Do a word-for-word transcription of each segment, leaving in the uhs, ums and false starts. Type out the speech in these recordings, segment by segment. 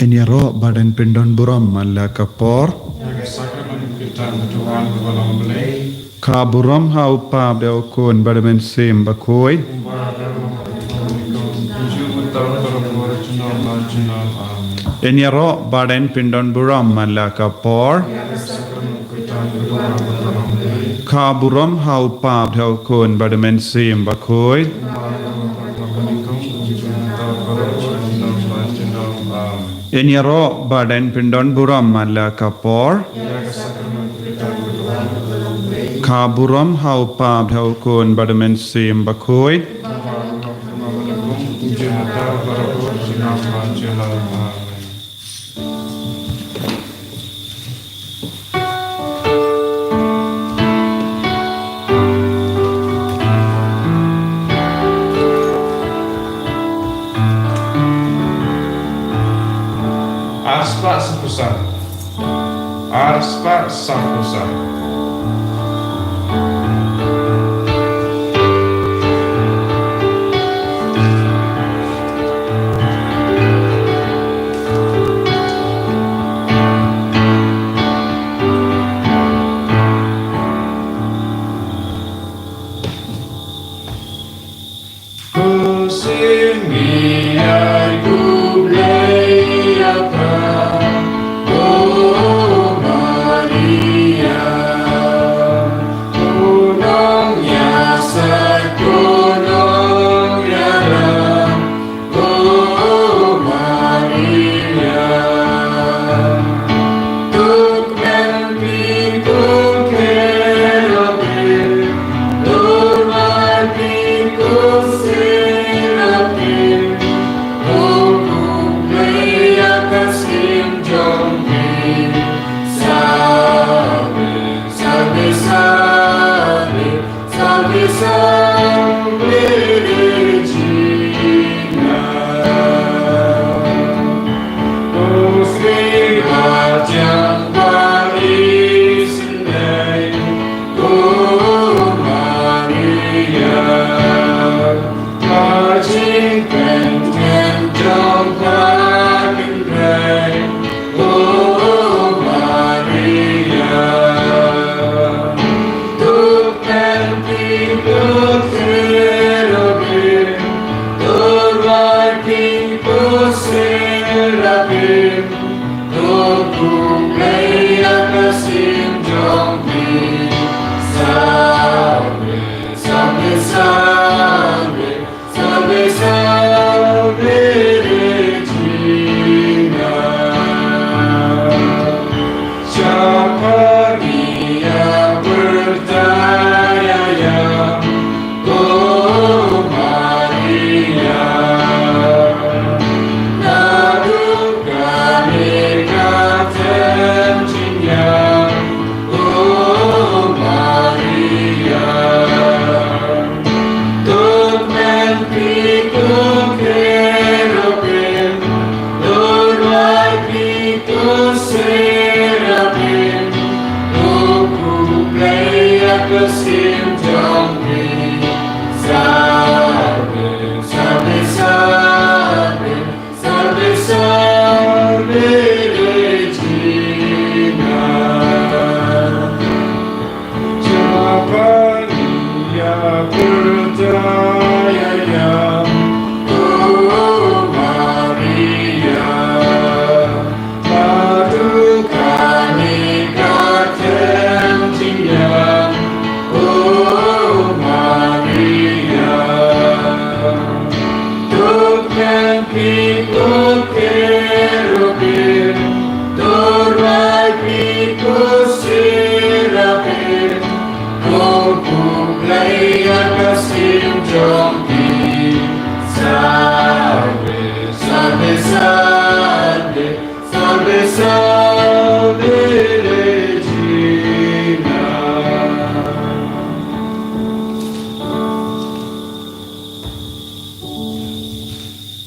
Ngin ïaroh bad ngin pyndonburom man la ka por. Ïa ka sakramen ka jingthoh ba wan ba long Blei. Ka burom ha u Kpa bad ha u Khun bad ha u Mynsiem Bakhuid. Kumba ha ka por, kumba ha ka por, kumba ha ka por, junom la junom. Amen. Ngin ïaroh bad ngin pyndonburom man la ka por. Ïa ka sakramen Ka burom ha u Kpa bad ha u Khun bad ha u Mynsiem Bakhuid. Ngin ïaroh bad ngin pyndonburom man la ka por. Ka burom ha u Kpa bad ha u Khun bad ha u Mynsiem Bakhuid. Ar spah saphew san. Ar spah saphew san. Ko sing ïa u Blei ïa ka, ko Maria. Ko nongïasaid, ko nongïalam, ko Maria. To kmen bad ko Kherubim, to rwai bad ko Serafim, to khublei ïa ka sngi jong phi. Salve, salve, salve. Salve, salve Regina. Ko sri ba jam ba isynei, ko Maria. Ka jingkren kren jong ka kynrei. O Maria, to kmen bad ko Kherubim, to rwai bad ko Serafim, to khublei ïa ka sngi jong phi. Salve, salve, salve. Salve, salve Regina. Sha pha ngi ïa pyrthei ïa, ko Maria. Naduh kane ka thaiñ jingïap, ko Maria. To kmen bad ko Kherubim, to rwai bad ko Serafim, to khublei ïa ka sngi jong phi. Salve, salve, salve. Salve, salve Regina. Sha pha ngi ïa pyrthei ïa,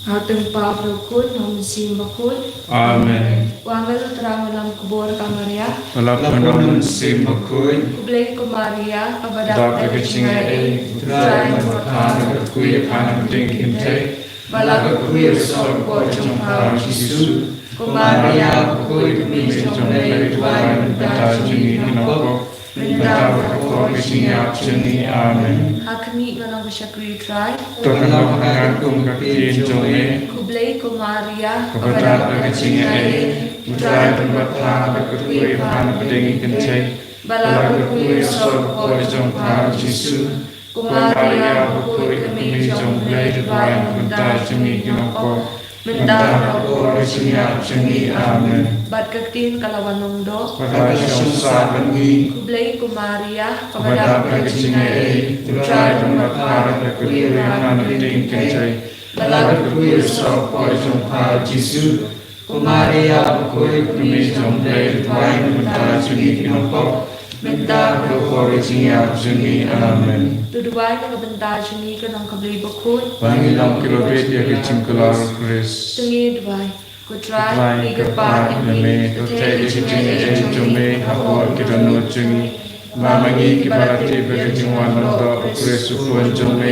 Ha u kyrteng u Kpa, u Khun, u Mynsiem Bakhuid. Amen. U angel u Trai u lam kbor ka Maria. Ba la pynlong mynsiem bakhuid. Khublei ko Maria, kaba dap da ka jingaiei, u Trai u don bad pha, la kyrkhu ïa pha na pdeng ki kynthei. Ba la kyrkhu ïa u sawdong jong pha u Jisu. Ko Maria bakhuid, ka kmie jong U Blei, duwai na ka bynta jong ngi ki nongpop, mynta bad ha ka por ka jingïap jong ngi. Amen. Ha khmih, nga ong ba shakri u Trai. To kan long ha nga kum ka ktien jong me. Khublei ko Maria, kaba dap da ka jingaiei, u Trai u don bad pha, la kyrkhu ïa pha na pdeng ki kynthei. Ba la kyrkhu ïa u sawdong jong pha u Jisu. Ko Maria bakhuid, ka kmie jong U Blei, duwai na ka bynta jong ngi ki nongpop, mynta bad ha ka por ka jingïap jong ngi. Amen. Bad ka ktien ka la wan long doh. Bad ka la shong sah bad ngi. Khublei ko Maria, kaba dap da ka jingaiei, u Trai u don bad pha, la kyrkhu ïa pha na pdeng ki kynthei. Ba la kyrkhu ïa u sawdong jong pha u Jisu. Ko Maria bakhuid, ka kmie jong U Blei, duwai na ka bynta jong ngi ki nongpop, mynta bad ha ka por ka jingïap jong ngi. Amen. To duwai na ka bynta jong ngi ki nongkhublei bakhuid. Ba ngin long kiba bit ïa ka jingkular u Khrist. To ngin duwai. Ko Trai, ngi kyrpad ïa me, to theh ïa ka jingaiei jong me ha ka por ka dohnud jong ngi. Namar ma ngi kiba la tip ïa ka jingwan long doh u Khrist u Khun jong me,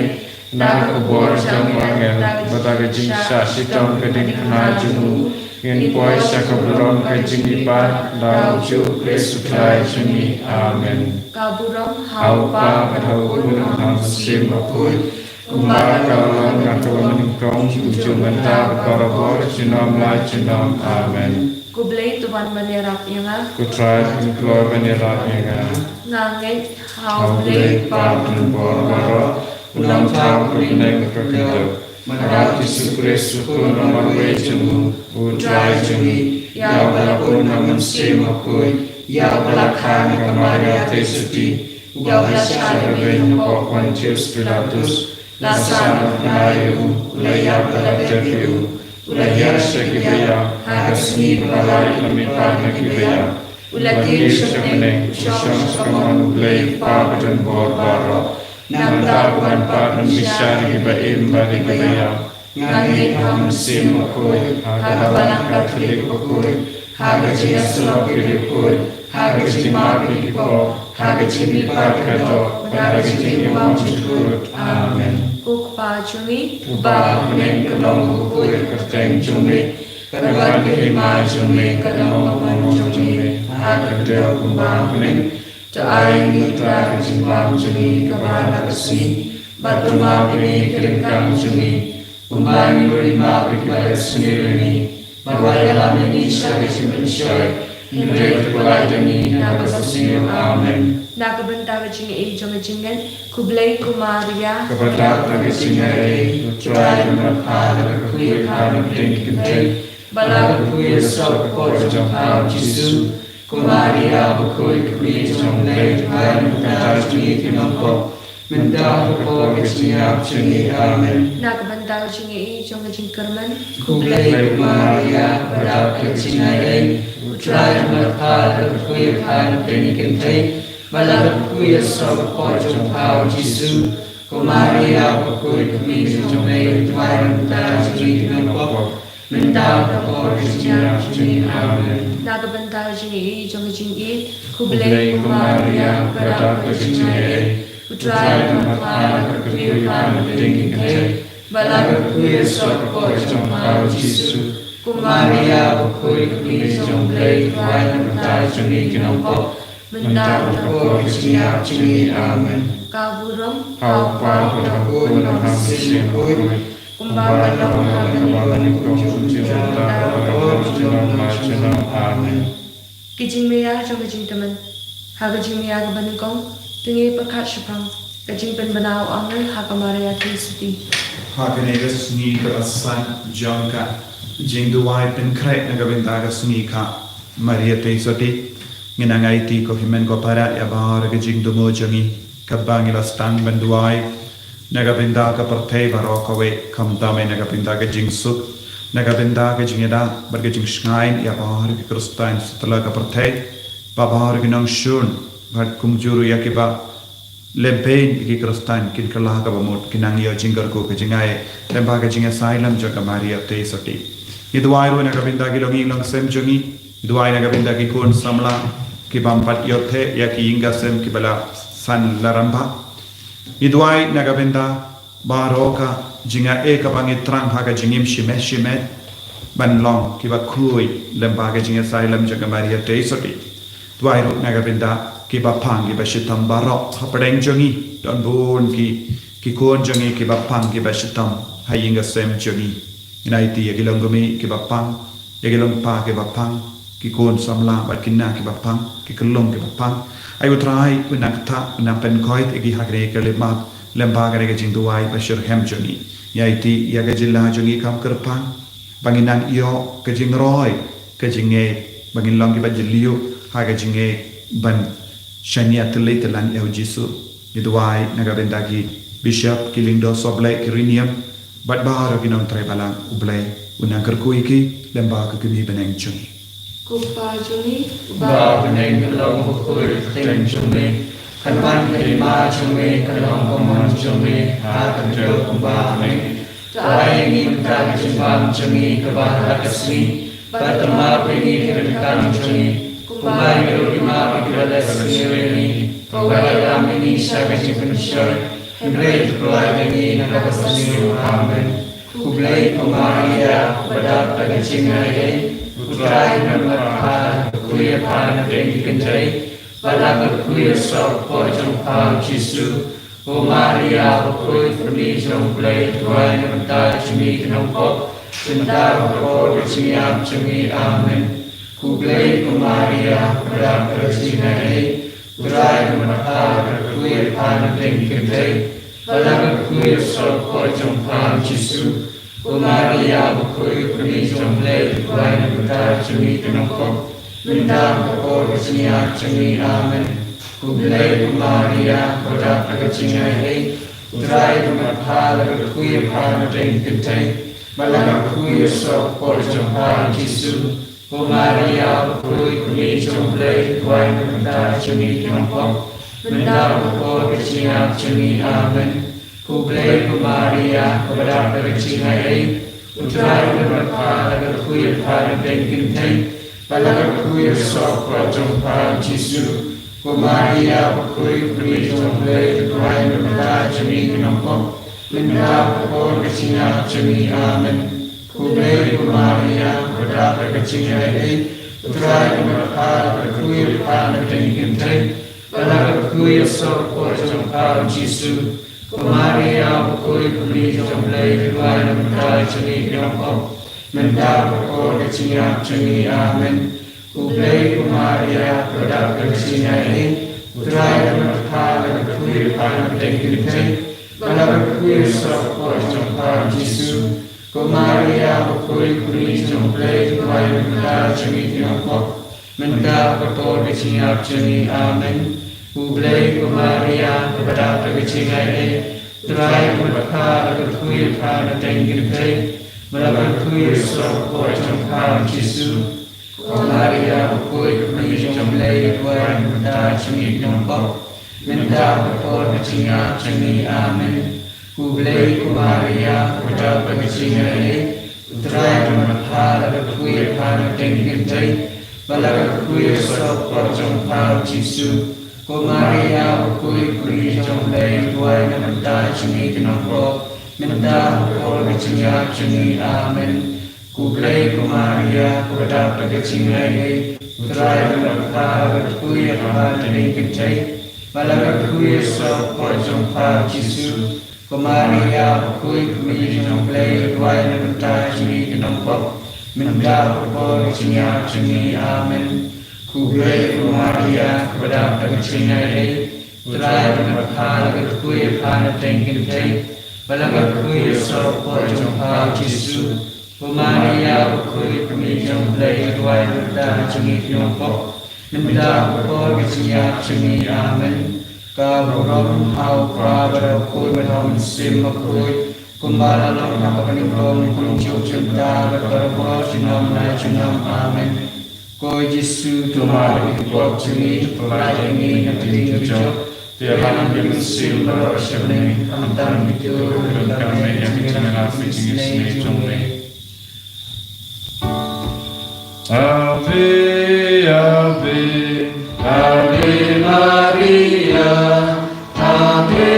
na ka bor jong u angel, bad da ka jingshah shitom ka diengphna jong u, ngin poi sha ka burom ka jingïapeit da u Jisu Khrist u Trai jong ngi. Amen. Ka burom ha u Kpa bad ha u Khun bad ha u Mynsiem Bakhuid, kumba ka la long naduh mynnyngkong, kumjuh mynta bad barabor, junom la junom. Amen. Ko Blei to wan ban ïarap ïa nga. Ko Trai to pynkloi ban ïarap ïa nga. Nga ngeit ha u Blei Kpa badonbor baroh, u Nongthaw, u Nongpynim bad u Khyndew, bad ha u Jisu Khrist u Khun ba marwei jong u, u Trai jong ngi, ïa uba la pun na u Mynsiem Bakhuid, ïa uba la kha na ka Maria Theisotti, ïa uba la shah ïaleh ha u pop Pontius Pilatus, la sah na u bnai, u la ïap, la dep, u la hiar sha kiba ïap, ha ka sngi ba lai u la mihpat na kiba ïap, u la kiew sha bneng, u shong sha kamon u Blei Kpa badonbor baroh. Nangta u wan pat ban bishar ïa kiba im bad ïa kiba ïap. Nga ngeit ha u Mynsiem Bakhuid, ha ka Balang Katholik bakhuid, ha ka jingïasyllok ki riewkhuid, ha ka jingmap ïa ki pop, ha ka jingmihpat ka doh, bad ha ka jingim bymjukut. Amen. Ko Kpa jong ngi uba ha bneng, ka long bakhuid ha ka kyrteng jong me. Ka don ka hima jong me, ka long ka mon jong me ha ka khyndew kumba ha bneng. To ai ngi mynta ka jingbam jong ngi kaba ha ka sngi, bad to map ïa ngi ki ryngkang jong ngi, kumba ngi ruh ngi map ïa kiba leh sniew ïa ngi. Bad wat ïalam ïa ngi sha ka jingpynshoi, hynrei to pynlait ïa ngi na kaba sniew. Amen. Na ka bynta ka jingaiei jong ka jingngeit, khublei ko Maria, kaba dap da ka jingaiei, u Trai u don bad pha, la kyrkhu ïa pha na pdeng ki kynthei. Ba la kyrkhu ïa u sawdong jong pha u Jisu. Ko Maria bakhuid, ka kmie jong U Blei, to duwai na ka bynta jong ngi ki nongpop, mynta bad ha ka por ka jingïap jong ngi. Amen. Na ka bynta ka jingaiei jong ka jingkyrmen, khublei ko Maria, kaba dap da ka jingaiei, u Trai u don bad pha, la kyrkhu ïa pha na pdeng ki kynthei. Ba la kyrkhu ïa u sawdong jong pha u Jisu. Ko Maria bakhuid, ka kmie jong U Blei, to duwai na ka bynta jong ngi ki nongpop, mynta bad ha ka por ka jingïap jong ngi. Amen. Na ka bynta ka jingaiei jong ka jingïeit, khublei ko Maria, kaba dap da ka jingaiei, u Trai u don bad pha, la kyrkhu ïa pha na pdeng ki kynthei. Ba la kyrkhu ïa u sawdong jong pha u Jisu. Ko Maria bakhuid, ka kmie jong U Blei, to duwai na ka bynta jong ngi ki nongpop, mynta bad ha ka por ka jingïap jong ngi. Amen. Ka burom ha u Kpa, ha u Khun, ha u Mynsiem Bakhuid, kumba ka long ha bneng, kumjuh mynta, bad barabor, junom la junom. Amen. Ka jingmaïa jong ka jingtymmen. Ha ka jingmaïa kaba nyngkong, to ngin pyrkhat shaphang ka jingpynbna u angel ha ka Maria Theisotti. Ha kane ka sngi kaba san jong ka jingduwai pynkhreh na ka bynta ka sngi ka Maria Theisotti, ngin nang aiti ko hynmen ko para ïa baroh ka jingthmu jong ngi kaba ngi la sdang ban duwai na ka bynta ka pyrthei baroh kawei, khamtam eh na ka bynta ka jingsuk, na ka bynta ka jingïada bad ka jingshngaiñ ïa baroh ki Khristan satlak ka pyrthei, ba baroh ki nongshun, bad kumjuh ruh ïa kiba lem pyn ïa ki Khristan kin kylla kaba mut, kin nang ïoh jingkyrkhu ka jingaiei lyngba ka jingïasailem jong ka Maria Theisotti. Ngi duwai ruh na ka bynta ki longïing longsem jong ngi. Ngi duwai na ka bynta ki khun samla ki bym pat ïoh theh ïa ki ïing ki sem kiba la san la rangbah. Ngi duwai na ka bynta baroh ka jingaiei kaba ngi thrang ha ka jingim shimet shimet ban long kiba khuid lyngba ka jingïasailem jong ka Maria Theisotti. Duwai ruh na ka bynta kiba pang kiba shitom baroh hapdeng jong ngi, don bun ki, ki khun jong ngi kiba pang kiba shitom ha ïing ha sem jong ngi. Ngi aiti ïa ki longkmie kiba pang, ïa ki longpa kiba pang, ki khun samla bad ki khynnah kiba pang, ki khyllung kiba pang. Ai U Trai un nang ktah, un nang pynkhuid ïa ki ha kane ka lymap lyngba kane ka jingduwai ba shitrhem jong ngi. Ngi aiti ïa ka jylla jong ngi kam kyrpang ba ngin nang ïoh ka jingroi ka jingngeit, ba ngin long kiba jylliew ha ka jingngeit ban shaniah tylli tyllan ïa U Jisu. Ngi duwai na ka bynta ki bishop, ki lyngdoh sohblei, ki riewniam bad baroh ki nongtrei balang. U Blei un nang kyrkhu ïa ki lyngba ka kmie bneng jong ngi. Ko Pa jong ngi uba ha bneng, ka long bakhuid ka kyrteng jong me, kan wan ka hima jong me, kan long ka mon jong me ha ka khyndew kumba ha bneng. To ai ïa ngi mynta ka jingbam jong ngi kaba ha ka sngi, bad to map ïa ngi ki ryngkang jong ngi, kumba ngi ruh ngi map ïa kiba leh sniew ïa ngi. To wat ïalam ngi sha ka jingpynshoi, hynrei to pyllait ngi na kaba sniew. Amen. Khublei ko Maria, uba dap da ka jingaiei, U Trai u don bad pha, la kyrkhu ïa pha na pdeng ki kynthei, bad la kyrkhu ïa u soh ka kpoh jong pha U Jisu. Ko Maria bakhuid, ka kmie jong U Blei, to duwai na ka bynta jong ngi ki nongpop, mynta bad ha ka por ka jingïap jong ngi. Amen. Khublei ko Maria, uba dap da ka jingaiei, U Trai u don bad pha, la kyrkhu ïa pha na pdeng ki kynthei, bad la kyrkhu ïa u soh ka kpoh jong pha U Jisu. Ko Maria bakhuid, ka kmie jong U Blei, to duwai na ka bynta jong ngi ki nongpop, mynta bad ha ka por ka jingïap jong ngi. Amen. Khublei ko Maria, uba dap da ka jingaiei, U Trai u don bad pha, la kyrkhu ïa pha na pdeng ki kynthei, bad la kyrkhu ïa u soh ka kpoh jong pha U Jisu. Ko Maria bakhuid, ka kmie jong U Blei, to duwai na ka bynta jong ngi ki nongpop, mynta bad ha ka por ka jingïap jong ngi. Amen. Khublei ko Maria, uba dap da ka jingaiei, U Trai u don bad pha, la kyrkhu ïa pha na pdeng ki kynthei, bad la kyrkhu ïa u soh ka kpoh jong pha U Jisu. Ko Maria bakhuid, ka kmie jong U Blei, to duwai na ka bynta jong ngi ki nongpop, mynta bad ha ka por ka jingïap jong ngi. Amen. Khublei ko Maria, uba dap da ka jingaiei, U Trai u don bad pha, la kyrkhu ïa pha na pdeng ki kynthei, bad la kyrkhu ïa u soh ka kpoh jong pha U Jisu. Ko Maria bakhuid, ka kmie jong U Blei, to duwai na ka bynta jong ngi ki nongpop, mynta bad ha ka por ka jingïap jong ngi. Amen. Khublei ko Maria, uba dap da ka jingaiei, U Trai u don bad pha, la kyrkhu ïa pha na pdeng ki kynthei, bad la kyrkhu ïa u soh ka kpoh jong pha U Jisu. Ko Maria bakhuid, ka kmie jong U Blei, to duwai na ka bynta jong ngi ki nongpop, mynta bad ha ka por ka jingïap jong ngi. Amen. Khublei ko Maria, uba dap da ka jingaiei, U Trai u don bad pha, la kyrkhu ïa pha na pdeng ki kynthei, bad la kyrkhu ïa u soh ka kpoh jong pha U Jisu. Ko Maria bakhuid, ka kmie jong U Blei, to duwai na ka bynta jong ngi ki nongpop, mynta bad ha ka por ka jingïap jong ngi. Amen. Khublei ko Maria, uba dap da ka jingaiei, U Trai u don bad pha, la kyrkhu ïa pha na pdeng ki kynthei, bad la kyrkhu ïa u soh ka kpoh jong pha U Jisu. Ko Maria bakhuid, ka kmie jong U Blei, to duwai na ka bynta jong ngi ki nongpop, mynta bad ha ka por ka jingïap jong ngi. Amen. Khublei ko Maria, uba dap da ka jingaiei, U Trai u don bad pha, la kyrkhu ïa pha na pdeng ki kynthei, bad la kyrkhu ïa u soh ka kpoh jong pha U Jisu. Ko Maria bakhuid, ka kmie jong U Blei, to duwai na ka bynta jong ngi ki nongpop, mynta bad ha ka por ka jingïap jong ngi. Amen. Khublei ko Maria, uba dap da ka jingaiei, U Trai u don bad pha, la kyrkhu ïa pha na pdeng ki kynthei, bad la kyrkhu ïa u soh ka kpoh jong pha U Jisu. Ko Maria bakhuid, ka kmie jong U Blei, to duwai na ka bynta jong ngi ki nongpop, mynta bad ha ka por ka jingïap jong ngi. Amen. Ka burom ha U Kpa bad ha U Khun bad ha U Mynsiem Bakhuid, kumba la long ha kaba nyngkong, kumjuh, kumta bad barabor, junom la junom. Amen. Ko Jisu, to map ïa ki pop jong ngi, to pyllait ïa ngi na ka ïing ka jop, to Ïalam ïa ka mynsiem baroh sha bneng, khamtam kito kiba donkam eh ïa ka jingïarap ka jingisynei jong me. Ave, Ave, Ave Maria. Ave,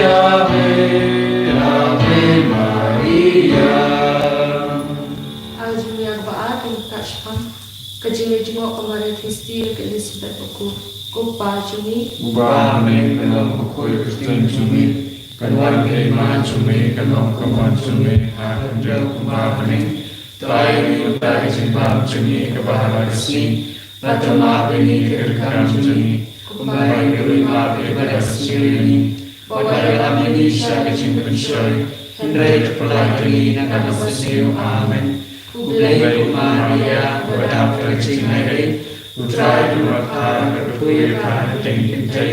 Ave, Ave Maria. Ha ka jingïaid ba ar, ka jingkhatshang, ka jingleit jngoh ka Maria Theisotti, ka Elizabeth bad u Kpa jong ngi. U Kpa ha bneng, kan long bakhuid ka kyrteng jong me, kan wan ka hima jong me, kan long ka mon jong me ha ka khyndew kumba ha bneng. Trai ïa ngi mynta ka jingbam jong ngi kaba ha la ka sngi, bad to map ïa ngi ki kam jong ngi, kumba ngi ruh ngi map ïa kiba la sngewsih ïa ngi. Wat ïalam ïa ngi sha ka jingpynshoi, hynrei to pyllait ïa ngi na kaba sniew. Amen. Khublei ko Maria, kaba dap da ka jingaiei, U Trai u don bad pha, la ka dei ka kmie ha ki kynthei,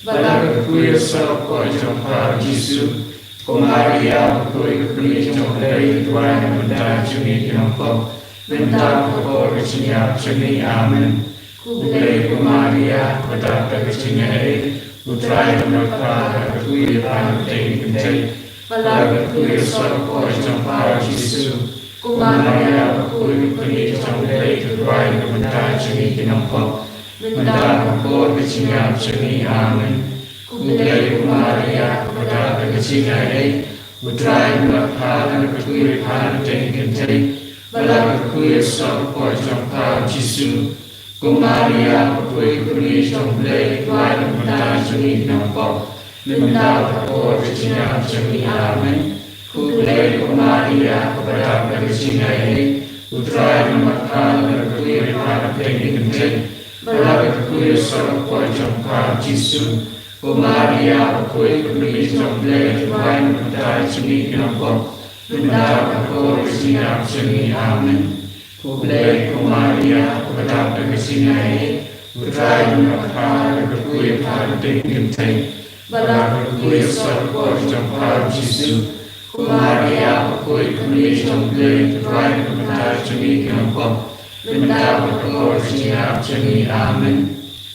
bad la ka dei u sawdong jong pha u Jisu. Ko Maria bakhuid, ka kmie jong U Blei, to duwai na ka bynta jong ngi ki nongpop, mynta bad ha ka por ka jingïap jong ngi. Amen. Khublei ko Maria, kaba dap da ka jingaiei, U Trai u don bad pha, la ka dei ka kmie ha ki kynthei, bad la ka dei u sawdong jong pha u Jisu. Ko Maria bakhuid, ka kmie jong U Blei, to duwai na ka bynta jong ngi ki nongpop, mynta bad ha ka por ka jingïap jong ngi. Amen. Khublei ko Maria, kaba dap da ka jingaiei, U Trai u don bad pha, la ka dei ka kmie ha ki kynthei, bad la ka dei u sawdong jong pha u Jisu. Ko Maria bakhuid, ka kmie jong U Blei, to duwai na ka bynta jong ngi ki nongpop, mynta bad ha ka por ka jingïap jong ngi. Amen. Khublei ko Maria, kaba dap da ka jingaiei, U Trai u don bad pha, la ka dei ka kmie ha ki kynthei, bad la ka dei u sawdong jong pha u Jisu. Ko Maria bakhuid, ka kmie jong U Blei, to duwai na ka bynta jong ngi ki nongpop, mynta bad ha ka por ka jingïap jong ngi. Amen. Khublei ko Maria, kaba dap da ka jingaiei, U Trai u don bad pha, la ka dei ka kmie ha ki kynthei, bad la ka dei u sawdong jong pha u Jisu. Ko Maria bakhuid, ka kmie jong U Blei, to duwai na ka bynta jong ngi ki nongpop, mynta bad ha ka por ka jingïap jong ngi. Amen.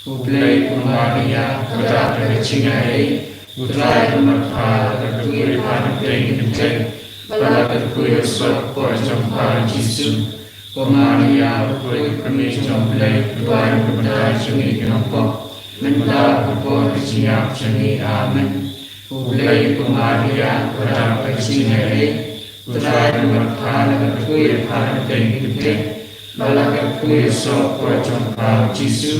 Khublei ko Maria, kaba dap da ka jingaiei, U Trai u don bad pha, la ka dei ka kmie ha ki kynthei, bad la ka dei u sawdong jong pha u Jisu. Ko Maria bakhuid, ka kmie jong U Blei, to duwai na ka bynta jong ngi ki nongpop, mynta bad ha ka por ka jingïap jong ngi. Amen. Khublei ko Maria, kaba dap da ka jingaiei, U Trai u don bad pha, la ka dei ka kmie ha ki kynthei, bad la ka dei u sawdong jong pha u Jisu.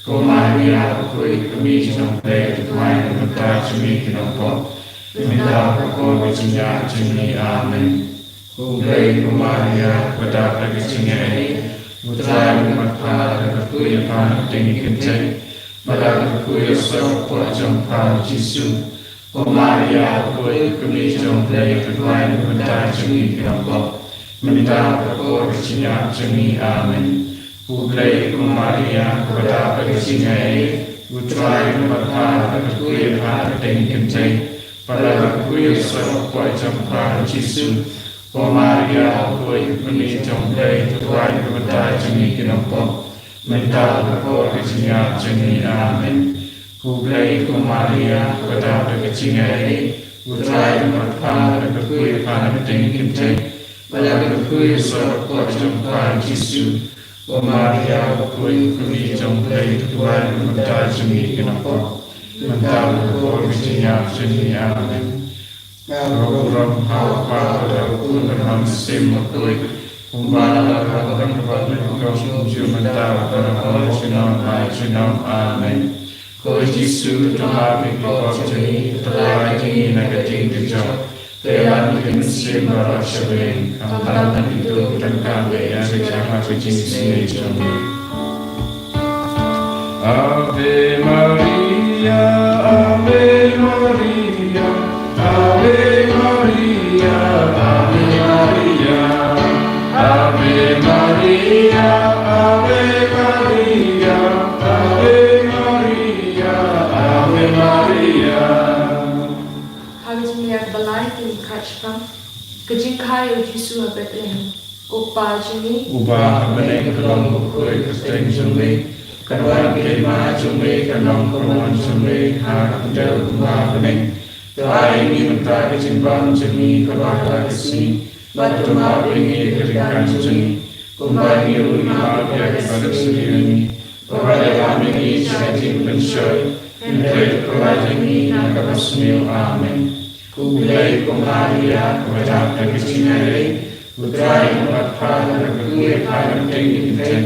Ko Maria bakhuid, ka kmie jong U Blei, to duwai na ka bynta jong ngi ki nongpop, mynta bad ha ka por ka jingïap jong ngi. Amen. Khublei ko Maria, kaba dap da ka jingaiei, U Trai u don bad pha, la ka dei ka kmie ha ki kynthei, bad la ka dei u sawdong jong pha u Jisu. Ko Maria bakhuid, ka kmie jong U Blei, to duwai na ka bynta jong ngi ki nongpop, mynta bad ha ka por ka jingïap jong ngi. Amen. Khublei ko Maria, kaba dap da ka jingaiei, U Trai u don bad pha, la ka dei ka kmie ha ki kynthei, bad la ka dei u sawdong jong pha u Jisu. Ko Maria bakhuid, ka kmie jong U Blei, to duwai na ka bynta jong ngi ki nongpop, mynta bad ha ka por ka jingïap jong ngi. Amen. Khublei ko Maria, kaba dap da ka jingaiei, U Trai u don bad pha, la ka dei ka kmie ha ki kynthei, bad la ka dei u sawdong jong pha u Jisu. Ko Maria bakhuid, ka kmie jong U Blei, to duwai na ka bynta jong ngi ki nongpop, mynta bad ha ka por ka jingïap jong ngi. Amen. Nga burom ha U Kpa bad ha U Khun bad ha U Mynsiem Bakhuid, kumba la ka don ka bad kumjuh mynta bad ha junom junom. Amen. Ko Jisu, to map ïa ki pop jong ngi, to pyllait ïa ngi na ka jingdon jong ka jong ka. To ïalam ïa ki mynsiem baroh sha bneng, khamtam kito kiba donkam eh ïa ka jingïarap ka jingisynei jong me. Ave Maria, Ave Maria, Ave Maria, Ave Maria, Ave Maria, Ave Maria, Ave Maria, Ave Maria. Ha ka jingïaid ba lai, ka jingkhatshang, ka jingkha ïa u Jisu ha Bethlehem. Ko Kpa jong ngi uba ha bneng, ka long bakhuid ka kyrteng jong me. Kan wan ka hima jong me, kan long ka mon jong me ha ka khyndew kumba ha bneng. To ai ïa ngi mynta ka jingbam jong ngi kaba ha la ka sngi, bad to map ïa ngi ïa ka ryngkat jong ngi, kumba ngi ruh ngi map ïa kiba ïohsngew ïa ngi. Wat ïalam ïa ngi sha ka jingpynshoi, hynrei to pynlait ïa ngi na kaba sniew. Amen. Khublei ko Maria, kaba dap da ka jingaiei, U Trai u don bad pha, la kyrkhu ïa pha na ka bynta ki kynthei,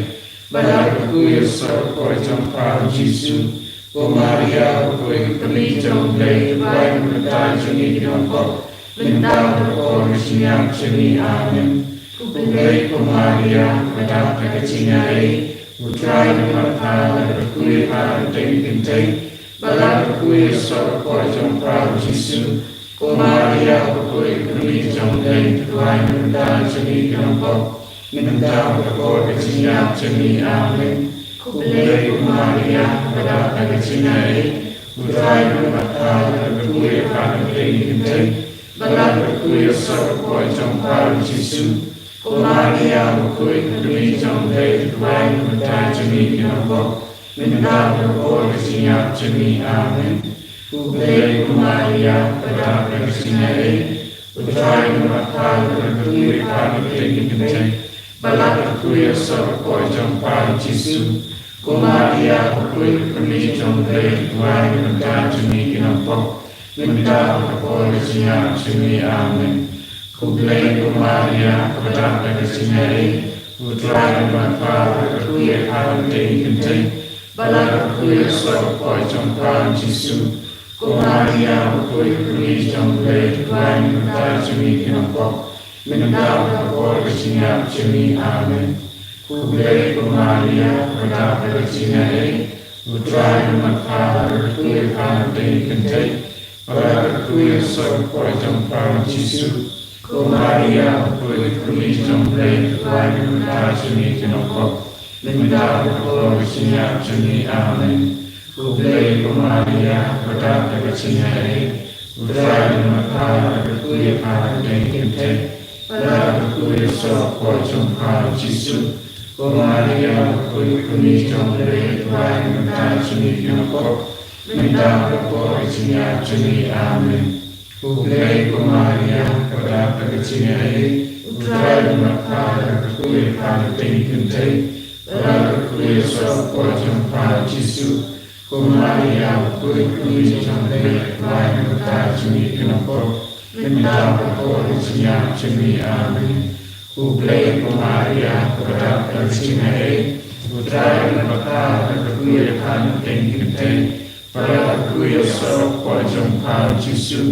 bad la kyrkhu ïa u soh ka kpoh jong pha u Jisu. Ko Maria, bakhuid ka kmie jong U Blei, to duwai na ka bynta jong ngi ki nongpop, mynta bad ha ka por ka jingïap jong ngi. Amen. Khublei ko Maria, kaba dap da ka jingaiei, U Trai u don bad pha, la kyrkhu ïa pha na ka bynta ki kynthei, bad la kyrkhu ïa u soh ka kpoh jong pha u Jisu. Ko Maria, bakhuid ka kmie jong U Blei, to duwai na ka bynta jong ngi ki nongpop, mynta bad ha ka por ka jingïap jong ngi. Amen. Khublei ko Maria, kaba dap da ka jingaiei, U Trai u don bad pha, la kyrkhu ïa pha na ka bynta ki kynthei, bad la kyrkhu ïa u soh ka kpoh jong pha u Jisu. Ko Maria, bakhuid ka kmie jong U Blei, to duwai na ka bynta jong ngi ki nongpop, mynta bad ha ka por ka jingïap jong ngi. Amen. Khublei ko Maria, kaba dap da ka jingaiei, U Trai u don bad pha, la kyrkhu ïa pha na ka bynta ki kynthei, bad la kyrkhu ïa u soh ka kpoh jong pha u Jisu. Ko Maria, bakhuid ka kmie jong U Blei, to duwai na ka bynta jong ngi ki nongpop, mynta bad ha ka por ka jingïap jong ngi. Amen. Khublei ko Maria, kaba dap da ka jingaiei, U Trai u don bad pha, la kyrkhu ïa pha na ka bynta ki kynthei, bad la kyrkhu ïa u soh ka kpoh jong pha u Jisu. Ko Maria, bakhuid ka kmie jong U Blei, to duwai na ka bynta jong ngi ki nongpop, mynta bad ha ka por ka jingïap jong ngi. Amen. Khublei ko Maria, kaba dap da ka jingaiei, U Trai u don bad pha, la kyrkhu ïa pha na ka bynta ki kynthei, bad la kyrkhu ïa u soh ka kpoh jong pha u Jisu. Ko Maria, bakhuid ka kmie jong U Blei, to duwai na ka bynta jong ngi ki nongpop, mynta bad ha ka por ka jingïap jong ngi. Amen. Khublei ko Maria, kaba dap da ka jingaiei, U Trai u don bad pha, la kyrkhu ïa pha na ka bynta ki kynthei, bad la kyrkhu ïa u soh ka kpoh jong pha u Jisu. Ko Maria, bakhuid ka kmie jong U Blei, to duwai na ka bynta jong ngi ki nongpop, mynta bad ha ka por ka jingïap jong ngi. Amen. Khublei ko Maria, kaba dap da ka jingaiei, U Trai u don bad pha, la kyrkhu ïa pha na ka bynta ki kynthei, bad la kyrkhu ïa u soh ka kpoh jong pha u Jisu. Ko Maria, bakhuid ka kmie jong U Blei, to duwai na ka bynta jong ngi ki nongpop, mynta bad ha ka por ka jingïap jong ngi. Amen. Khublei ko Maria, kaba dap da ka jingaiei, U Trai u don bad pha, la kyrkhu ïa pha na ka bynta ki kynthei, bad la kyrkhu ïa u soh ka kpoh jong pha u Jisu.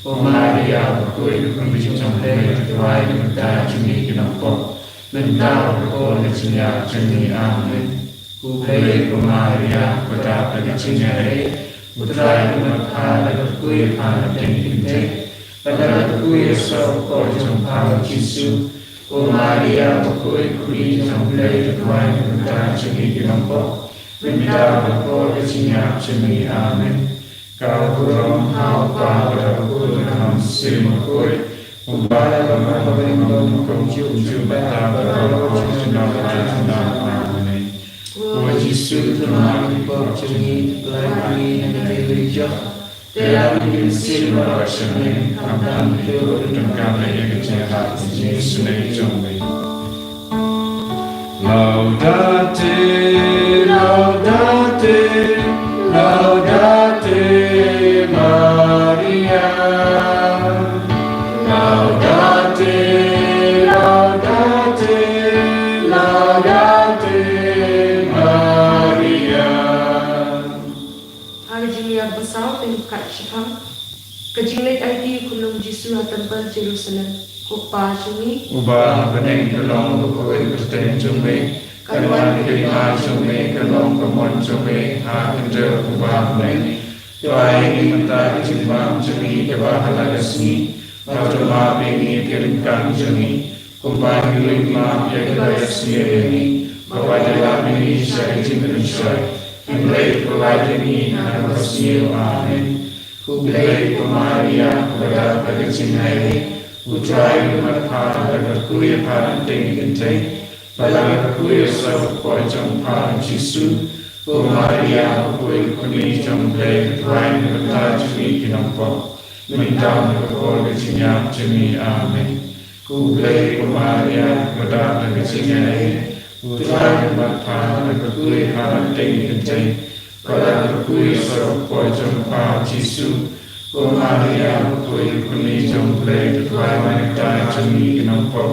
Ko Maria, bakhuid ka kmie jong U Blei, to duwai na ka bynta jong ngi ki nongpop, mynta bad ha ka por ka jingïap jong ngi. Amen. Khublei ko Maria, kaba dap da ka jingaiei, U Trai u don bad pha, la kyrkhu ïa pha na ka bynta ki kynthei, bad la kyrkhu ïa u soh ka kpoh jong pha u Jisu. Ko Maria, bakhuid ka kmie jong U Blei, to duwai na ka bynta jong ngi ki nongpop, mynta bad ha ka por ka jingïap jong ngi. Amen. Ka burom ha U Kpa bad ha U Khun bad ha U Mynsiem Bakhuid, kumba ha la ka bynta kumjuh mynta bad ha la ka por junom junom. Amen. Ko Jisu, to map ïa ki pop jong ngi, pynlait ïa ngi na ka dei ka ri jong. Te lap ïa ngi mynsiem baroh sha bneng, khamtam ïa ki briew kiba donkam ïa ka jingïarap ka jingïasyrdoh jong ngi. Laudate, laudate, laudate Maria. Laudate, laudate, laudate Maria. Ha ka jingleit ba saw, te ngin kat shipang. Ka jingleit aiti u khunlung Jisu ha tempyl Jerusalem. Ko Kpa jong ngi uba ha bneng, ka long ka kyrteng jong me, kan wan ka hima jong me, kan long ka mon jong me ha ka khyndew kumba ha bneng. To ai ïa ngi mynta ka jingbam jong ngi kaba ha la ka sngi, bad to map ïa ngi ïa ki ryngkat jong ngi, kumba ngi ruh ngi map ïa kiba ïasngew ïa ngi, bad wat ïalam ïa ngi sha ka jingpynshoi, hynrei to pynlait ïa ngi na kaba sniew. Amen. Khublei ko Maria, kaba dap da ka jingaiei, U Trai u don bad pha, la kyrkhu ïa pha na ka bynta ki kynthei, bad la kyrkhu ïa u soh ka kpoh jong pha u Jisu. Ko Maria, bakhuid, kmie jong U Blei, duwai na ka bynta jong ngi ki nongpop, mynta bad ha ka por ka jingïap jong ngi. Amen. Khublei ko Maria, ko dap da ka jingaiei, U Trai u don bad pha, la pha kyrkhu ïa pha na ka bynta ki kynthei, bad la pha kyrkhu ïa u sawdong ka kpoh jong pha U Jisu. Ko Maria, bakhuid, kmie jong U Blei, duwai na ka bynta jong ngi ki nongpop,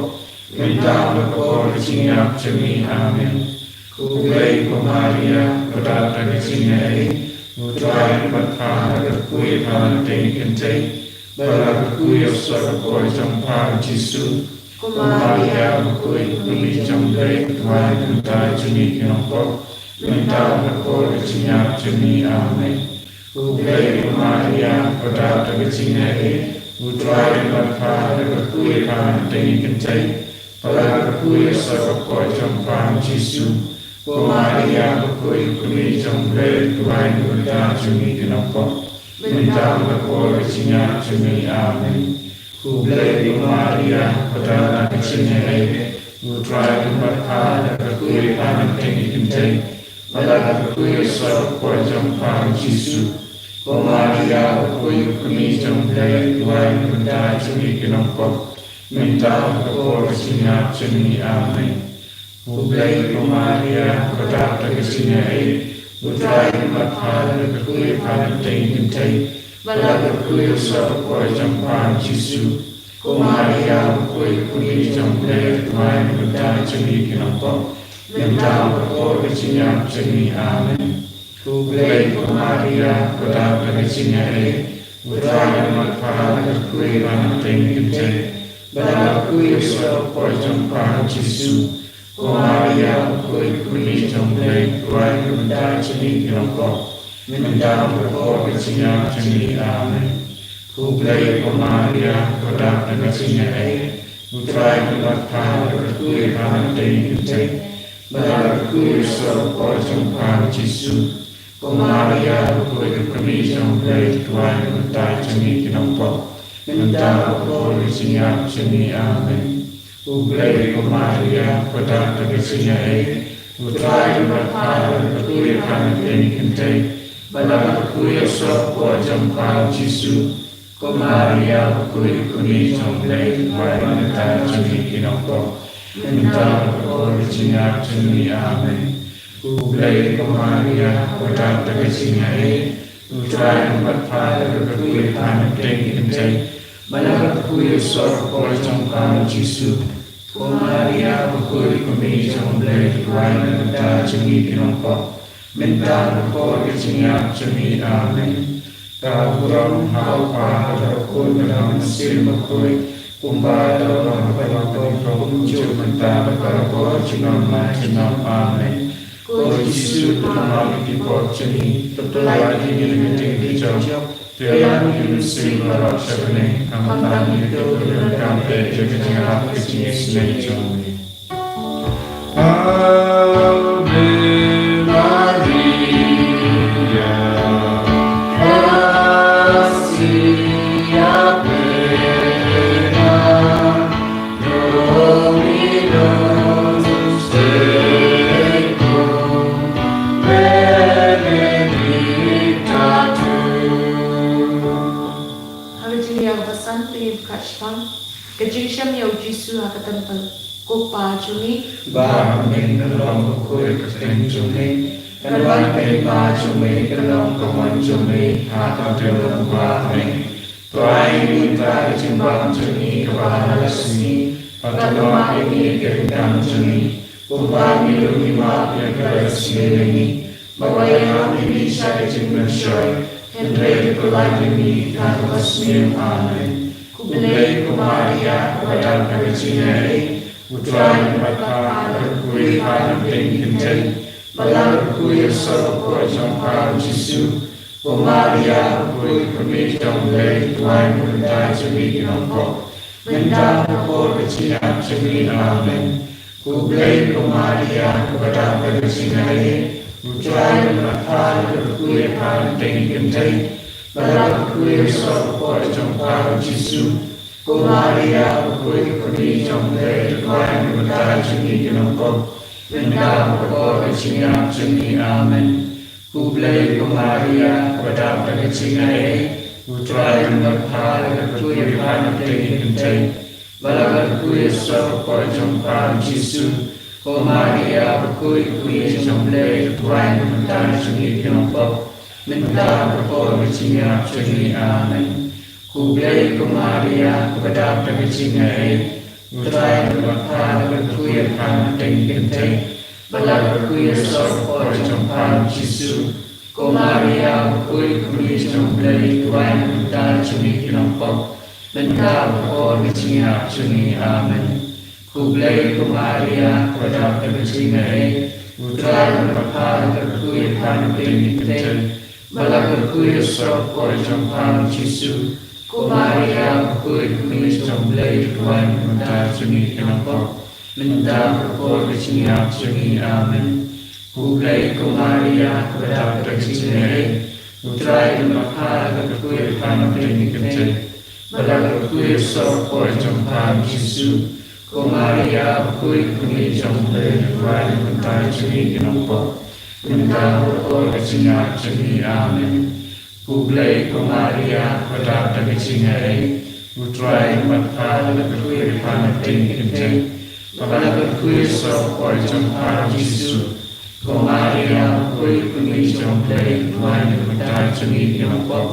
mynta bad ha ka por ka jingïap jong ngi. Amen. Khublei ko Maria, ko dap da ka jingaiei, U Trai u don bad pha, la pha kyrkhu ïa pha na ka bynta ki kynthei, bad la pha kyrkhu ïa u sawdong ka kpoh jong pha U Jisu. Ko Maria, bakhuid, kmie jong U Blei, duwai na ka bynta jong ngi ki nongpop, mynta bad ha ka por ka jingïap jong ngi. Amen. Khublei ko Maria, ko dap da ka jingaiei, U Trai u don bad pha, la pha kyrkhu ïa pha na ka bynta ki kynthei, bad la pha kyrkhu ïa u sawdong ka kpoh jong pha U Jisu. Ko Maria, bakhuid, kmie jong U Blei, duwai na ka bynta jong ngi ki nongpop, mynta bad ha ka por ka jingïap jong ngi. Amen. Khublei ko Maria, ko dap da ka jingaiei, U Trai u don bad pha, la pha kyrkhu ïa pha na ka bynta ki kynthei, bad la pha kyrkhu ïa u sawdong ka kpoh jong pha U Jisu. Ko Maria, bakhuid, kmie jong U Blei, duwai na ka bynta jong ngi ki nongpop, mynta bad ha ka por ka jingïap jong ngi. Amen. Khublei ko Maria, ko dap da ka jingaiei, U Trai u don bad pha, la pha kyrkhu ïa pha na ka bynta ki kynthei, bad la pha kyrkhu ïa u sawdong ka kpoh jong pha U Jisu. Ko Maria, bakhuid, kmie jong U Blei, duwai na ka bynta jong ngi ki nongpop, mynta bad ha ka por ka jingïap jong ngi. Amen. Khublei ko Maria, ko dap da ka jingaiei, U Trai u don bad pha, la pha kyrkhu ïa pha na ka bynta ki kynthei, bad la pha kyrkhu ïa u sawdong ka kpoh jong pha U Jisu. Ko Maria, bakhuid, kmie jong U Blei, duwai na ka bynta jong ngi ki nongpop, mynta bad ha ka por ka jingïap jong ngi. Amen. Khublei ko Maria, ko dap da ka jingaiei, U Trai u don bad pha, la pha kyrkhu ïa pha na ka bynta ki kynthei, bad la pha kyrkhu ïa u sawdong ka kpoh jong pha U Jisu. Ko Maria, bakhuid, kmie jong U Blei, duwai na ka bynta jong ngi ki nongpop, mynta bad ha ka por ka jingïap jong ngi. Amen. Khublei ko Maria, ko dap da ka jingaiei, U Trai u don bad pha, la pha kyrkhu ïa pha na ka bynta ki kynthei, bad la pha kyrkhu ïa u sawdong ka kpoh jong pha U Jisu. Ko Maria, bakhuid, kmie jong U Blei, duwai na ka bynta jong ngi ki nongpop, mynta bad ha ka por ka jingïap jong ngi. Amen. Khublei ko Maria, ko dap da ka jingaiei, U Trai u don bad pha, la pha kyrkhu ïa pha na ka bynta ki kynthei, bad la pha kyrkhu ïa u sawdong ka kpoh jong pha U Jisu. Ko Maria, bakhuid, kmie jong U Blei, duwai na ka bynta jong ngi ki nongpop, mynta bad ha ka por ka jingïap jong ngi. Amen. Ka burom ha U Kpa bad ha U Khun bad ha U Mynsiem Bakhuid, kumba ka long ha kaba nyngkong, kumjuh, mynta bad barabor, junom la junom. Amen. Ko Jisu, to kynmaw ïa ki pop jong ngi, to pynlait ïa ngi na ka diengphna jong, to ïarap ïa ngi mynsiem baroh sha bneng, khamtam ïa ki kiba donkam beit ïa ka jingïarap ka jingisynei jong ngi. Ave Maria, gratia plena, Dominus tecum, benedicta tu. Ha ka jingïaid basan te ïa ka shaphang, ka jingshem ïa U Jisu ha ka templ. Ko Pa jong ngi, ba ha bneng, ka long bakhuid ka kyrteng jong me, kan wan ka hima jong me, kan long ka mon jong me ha ka khyndew lyngba ha bneng. To ai ïa ngi mynta ka jingbam jong ngi kaba ha la ka sngi, bad to map ïa ngi ïa ki ryngkang jong ngi, kumba ngi ruh ngi map ïa kiba isynei ïa ngi. Wat ïalam ïa ngi sha ka jingpynshoi, hynrei to pynlait ïa ngi na kaba sniew. Amen. Khublei ko Maria, kaba dap da ka jingaiei, U Trai u don bad pha, la pha kyrkhu ïa pha na ka bynta ki kynthei, bad la pha kyrkhu ïa u sawdong ka kpoh jong pha U Jisu. Ko Maria, bakhuid, kmie jong U Blei, duwai na ka bynta jong ngi ki nongpop, mynta bad ha ka por ka jingïap jong ngi. Amen. Khublei ko Maria, kaba dap da ka jingaiei, U Trai u don bad pha, la pha kyrkhu ïa pha na ka bynta ki kynthei, bad la pha kyrkhu ïa u sawdong ka kpoh jong pha U Jisu. Ko Maria, bakhuid, kmie jong U Blei, duwai na ka bynta jong ngi ki nongpop, Mynta bad ka por ka jingïap jong ngi. Amen. Khublei ko Maria, kaba dap da ka jingaiei, U Trai u don bad pha, la ka kyrkhu ïa pha hapdeng ki kynthei, bad la ka kyrkhu ïa u soh ka kpoh jong pha u Jisu. Ko Maria bakhuid, ko Kmie jong U Blei, to duwai na ka bynta jong ngi ki nongpop, mynta bad ka por ka jingïap jong ngi. Amen. Khublei ko Maria, kaba dap da ka jingaiei, U Trai u don bad pha, la ka kyrkhu ïa pha hapdeng ki kynthei, bad la ka kyrkhu ïa u soh ka kpoh jong pha u Jisu. Ko Maria bakhuid, ko Kmie jong U Blei, to duwai na ka bynta jong ngi ki nongpop, mynta bad ka por ka jingïap jong ngi. Amen. Khublei ko Maria, kaba dap da ka jingaiei, U Trai u don bad pha, la ka kyrkhu ïa pha hapdeng ki kynthei, bad la ka kyrkhu ïa u soh ka kpoh jong pha u Jisu. Ko Maria bakhuid, ko Kmie jong U Blei, to duwai na ka bynta jong ngi ki nongpop, mynta bad ka por ka jingïap jong ngi. Amen. Khublei ko Maria, kaba dap da ka jingaiei, U Trai u don bad pha, la ka kyrkhu ïa pha hapdeng ki kynthei, bad la ka kyrkhu ïa u soh ka kpoh jong pha u Jisu. Ko Maria bakhuid, ko Kmie jong U Blei, to duwai na ka bynta jong ngi ki nongpop, mynta bad ka por ka jingïap jong ngi. Amen. Khublei ko Maria, kaba dap da ka jingaiei, U Trai u don bad pha, la ka kyrkhu ïa pha hapdeng ki kynthei, bad la ka kyrkhu ïa u soh ka kpoh jong pha u Jisu. Ko Maria bakhuid, ko Kmie jong U Blei, to duwai na ka bynta jong ngi ki nongpop,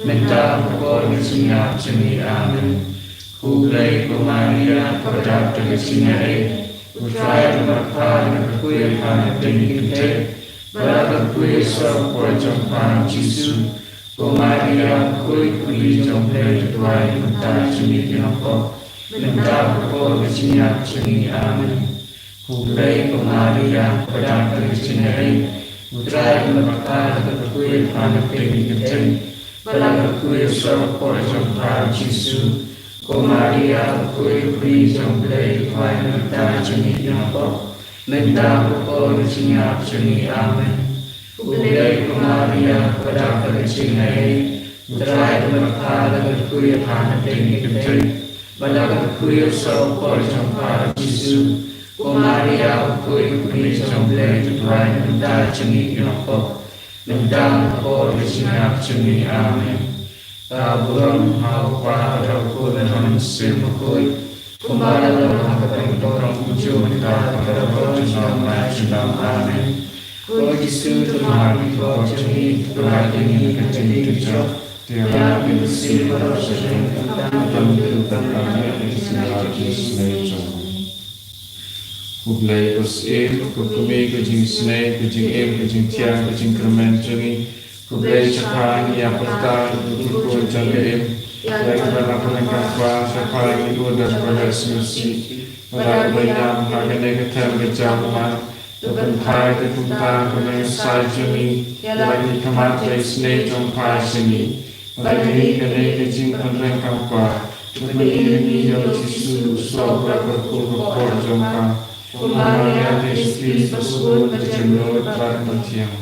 mynta bad ka por ka jingïap jong ngi. Amen. Khublei ko Maria, kaba dap da ka jingaiei, U Trai u don bad pha, la ka kyrkhu ïa pha hapdeng ki kynthei, bad la ka kyrkhu ïa u soh ka kpoh jong pha u Jisu. Ko Maria bakhuid, ko Kmie jong U Blei, to duwai na ka bynta jong ngi ki nongpop, mynta bad ka por ka jingïap jong ngi. Amen. Khublei ko Maria, kaba dap da ka jingaiei, U Trai u don bad pha, la ka kyrkhu ïa pha hapdeng ki kynthei, bad la ka kyrkhu ïa u soh ka kpoh jong pha u Jisu. Ko Maria bakhuid, ko Kmie jong U Blei, to duwai na ka bynta jong ngi ki nongpop, mynta bad ka por ka jingïap jong ngi. Amen. Khublei ko Maria, kaba dap da ka jingaiei, U Trai u don bad pha, la ka kyrkhu ïa pha hapdeng ki kynthei, bad la ka kyrkhu ïa u soh ka kpoh jong pha u Jisu. Ko Maria bakhuid, ko Kmie jong U Blei, to duwai na ka bynta jong ngi ki nongpop, mynta bad ka por ka jingïap jong ngi. Amen. Ka burom ha U Kpa, ha U Khun bad ha U Mynsiem Bakhuid, kumba la long ha kaba nyngkong, kumjuh mynta, bad barabor, junom la junom. Amen. Ko Jisu, to map ïa ki pop jong ngi, to pynlait ïa ngi ha ka jingduh jong, to ïalam ïa ki mynsiem baroh sha ka jingkyrkhu, khamtam ïa ka jingïaid jong U Blei. Ko Syiem, ko Kmie, ko Jingisynei, ko Jingim, ko Jingthiang, ko Jingkyrmen jong ngi, khublei shaphang ïa ka pyrthei, ïa ki kyrkhu jong ka im, ïa kiba la pynlong kham khwa shaphang ïa ki order ba la sngewsih, ba la ïam ha kane ka thaiñ ka jam ma, to pynphai ka kumta ka nang sa jong ngi, ïa la ki khmat ka isynei jong pha sha ngi. Bad ïa kane ka jingpynlong kham khwa, to pynïar ïa ngi ïa u Jisu, u soh bad ka kyrkhu ka kpoh jong pha. Ko Maria Theisotti, ba sngewbha ka jingmut bad ka jingpynthiang.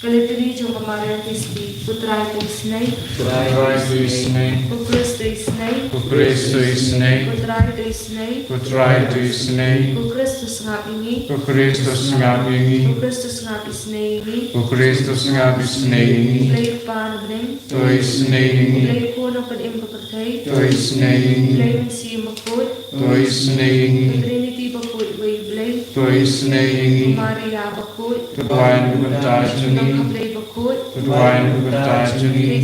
Ka Litany jong ka Maria Theisotti. Ko Trai to isynei. Ko Trai to isynei. Ko Khrist to isynei. Ko Khrist to isynei. Ko Trai to isynei. Ko Trai to isynei. Ko Khrist to sngap ïa ngi. Ko Khrist to sngap ïa ngi. Ko Khrist to sngap isynei ïa ngi. Ko Khrist to sngap isynei ïa ngi. Blei Kpa na bneng. To isynei ïa ngi. Blei Khun nongpynim ka pyrthei. To isynei ïa ngi. Blei Mynsiem Bakhuid. To isynei ïa ngi. Ka Trinity bakhuid uwei U Blei. To isynei ïa ngi. Maria bakhuid. To duwai na ka bynta jong ngi. Nongkha Blei bakhuid. To duwai na ka bynta jong ngi.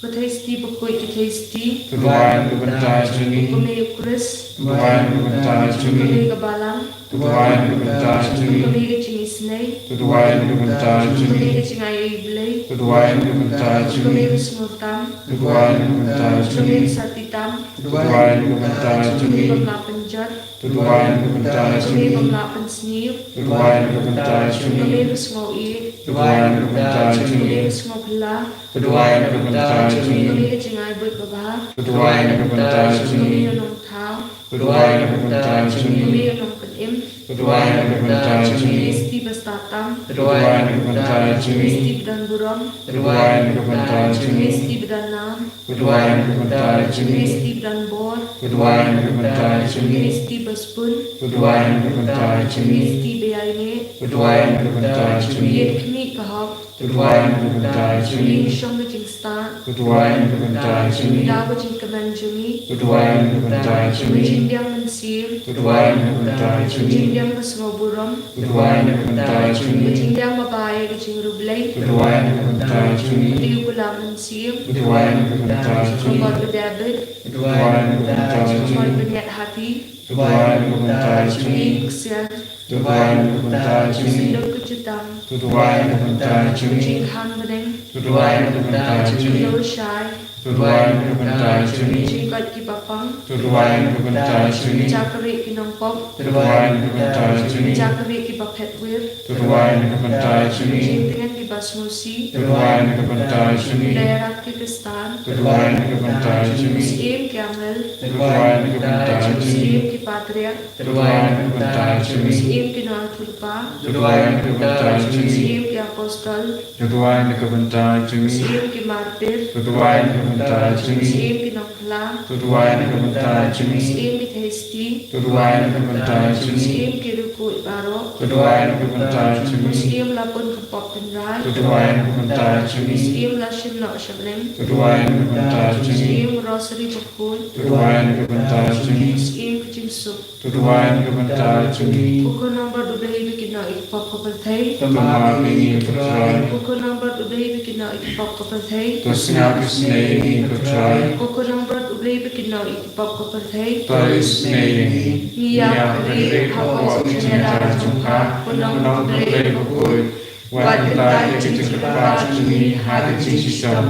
Ko Theisotti bakhuid ki Theisotti. To duwai na ka bynta jong ngi. Ko Kmie u Khrist. To duwai na ka bynta jong ngi. Ko Kmie ka Balang. To duwai na ka bynta jong ngi. Ko Kmie ka jingisynei. To duwai na ka bynta jong ngi. Ko Kmie ka jingaiei Blei. To duwai na ka bynta jong ngi. Ko Kmie ka sngewtam. To duwai na ka bynta jong ngi. Ko Kmie ka sati tam. To duwai na ka bynta jong ngi. Ko Kmie bym lah pynjot. To duwai na ka bynta jong ngi. Ko Kmie bym lah pynsniew. To duwai na ka bynta jong ngi. Ko Kmie ka sngewieit. To duwai na ka bynta jong ngi. Ko Kmie ka sngewphylla. To duwai na ka bynta jong ngi. Ko Kmie ka jingai buit babha. To duwai na ka bynta jong ngi. Ko Kmie u nongthaw. To duwai na ka bynta jong ngi. Ko Kmie u nongpynim. Duwai na ka bynta jong ngi. Ngi sngewbha tam. Duwai na ka bynta jong ngi. Ngi sngewbha don burom. Duwai na ka bynta jong ngi. Ngi sngewbha don nam. Duwai na ka bynta jong ngi. Ngi sngewbha don bor. Duwai na ka bynta jong ngi. Ngi sngewbha spun. Duwai na ka bynta jong ngi. Ngi sngewbha ïaineh. Duwai na ka bynta jong ngi. Ïeit khmih ka hok. Duwai na ka bynta jong ngi. Ngi shong ka jingstad. Duwai na ka bynta jong ngi. Daw ka jingkmen jong ngi. Duwai na ka bynta jong ngi. Ka jingbiang mynsiem. Duwai na ka bynta jong ngi. Jingbiang ka sngewburom. Duwai na ka bynta jong ngi. Jingbiang ba bai ka jingriewblei. Duwai na ka bynta jong ngi. Ka dei u pula mynsiem. Duwai na ka bynta jong ngi. Ka mot ba David. Duwai na ka bynta jong ngi. Ka mot ba ñiad hati. Duwai na ka bynta jong ngi. Ka ksiar. Duwai na ka bynta jong ngi. Synduk ka jutang. Duwai na ka bynta jong ngi. Jingkhang bneng. Duwai na ka bynta jong ngi. Ka shai. Duwai na ka bynta jong ngi. Jingkoit kiba pang. Duwai na ka bynta jong ngi. Jakri ki nongpop. Duwai na ka bynta jong ngi. Jakri kiba phet wir. Duwai na ka bynta jong ngi. Jingtngen kiba sngewsih. Duwai na ka bynta jong ngi. Dei rat ki Khristan. Duwai na ka bynta jong ngi. Syiem ki angel. Duwai na ka bynta jong ngi. Syiem ki patriark. Duwai na ka bynta jong ngi. Syiem ki nongïathuhlypa. Duwai na ka bynta jong ngi. Syiem ki apostol. Duwai na ka bynta jong ngi. Syiem ki martir. Duwai na ka bynta jong ngi. Syiem ki nongkylla. Duwai na ka bynta jong ngi. Syiem ki theisotti. Duwai na ka bynta jong ngi. Syiem ki riewkhuid baroh. Duwai na ka bynta jong ngi. Syiem la pun ka pop tynrai. Duwai na ka bynta jong ngi. Syiem la shim noh sha bneng. Duwai na ka bynta jong ngi. Syiem rosary bakhuid. Duwai na ka bynta jong ngi. Syiem ka jingsuk. Duwai na ka bynta jong ngi. Ko khun nongburom U Blei ba kynnoh ïa ka pop ka pyrthei. To map ïa ngi ko Trai. Ko khun nongburom U Blei ba kynnoh ïa ka pop ka pyrthei. To sngap isynei ïa ngi ko Trai. Ko khun nongburom U Blei ba kynnoh ïa ka pop ka pyrthei. To isynei ïa ngi. Ngi ïa kyrpad ha ka jingïada jong ka, ko Nongpynim U Blei bakhuid. Wat kyntait ïa ka jingkyrpad jong ngi ha ka jingshitom,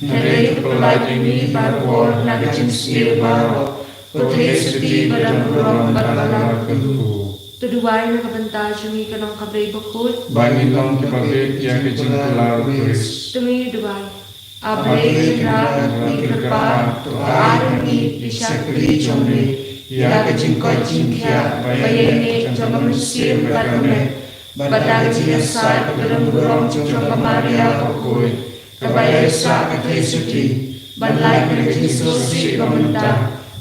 hynrei to pyllait ïa ngi barabor na ka jingsniew baroh, ko Theisotti ba donburom bad ba la kyrkhu. To duwai na ka bynta jong ngi ko Nongpynim U Blei bakhuid. Ba ngin long kiba bit ïa ka jingkular u Khrist. To ngin duwai. A Blei Trai bakhuid, kyrpad, to ai ha ngi ki shakri jong me ïa ka jingkoit jingkhiah ba ïaineh jong ka mynsiem bad ka met, bad da ka jingïasaid ka donburom jong ka Maria bakhuid, kaba ïaisah ka Theisotti, ban lait na ka jingsngewsih ba mynta,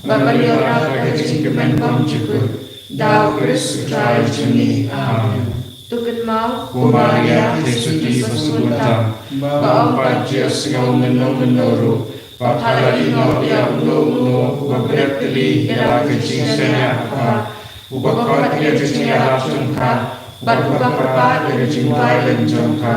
bad ban ïoh da ka jingkmen bymjukut, da u Khrist u Trai jong ngi. Amen. To kynmaw, ko Maria Theisotti basngiat tam, ba ym pat jia sngew mynno mynno ruh ba pha la ïehnoh ïa uno uno uba bret tylli ïa la ka jingshaniah ha pha, uba khot ïa ka jingïarap jong pha, bad uba kyrpad ïa ka jingbailynñiaw jong pha.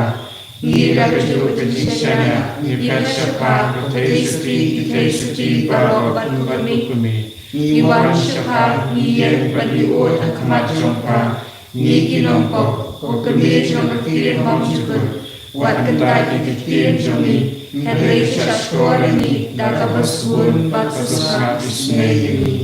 Ngi da kajuh ka jingshaniah ngi phet sha pha, ko Theisotti ki Theisotti baroh bad ko kmie. Ngi wan sha pha, ngi ïeng bad ngi ud ha khmat jong pha. Ngi ki nongpop, ko kmie jong ka ktien bymjukut, wat kyntait ïa ki ktien jong ngi, hynrei shahshkor ïa ngi da kaba sbun bad sngap isynei ïa ngi.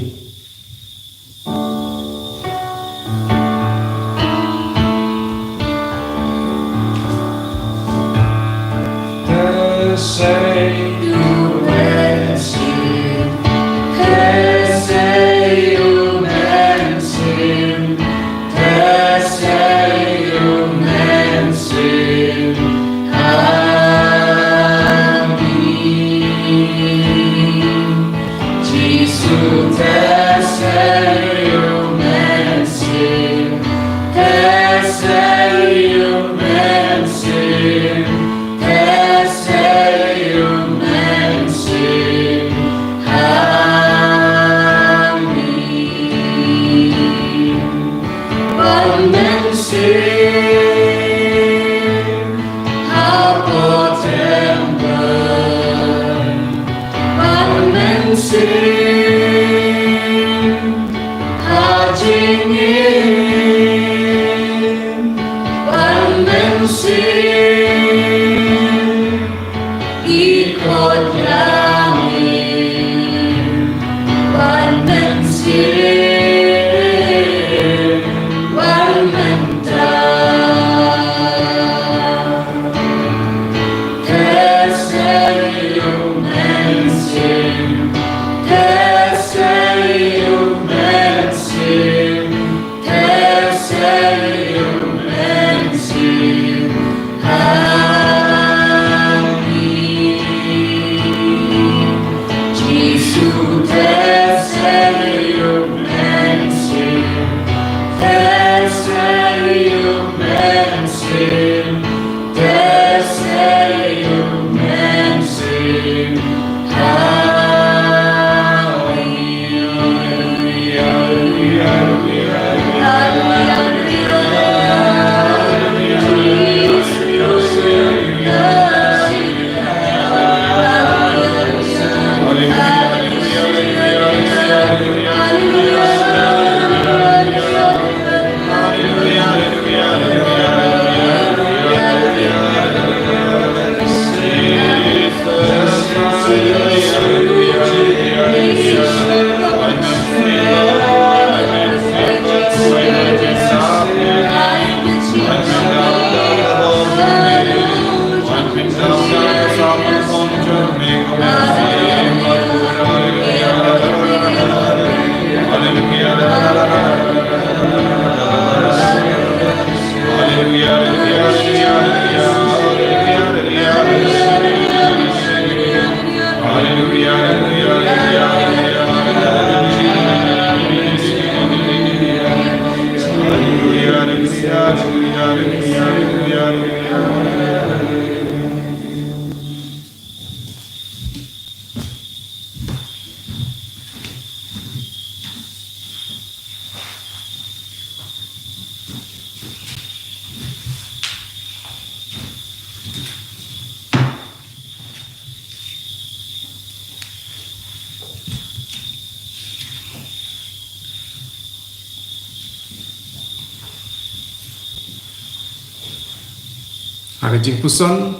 Ha ka jingpuson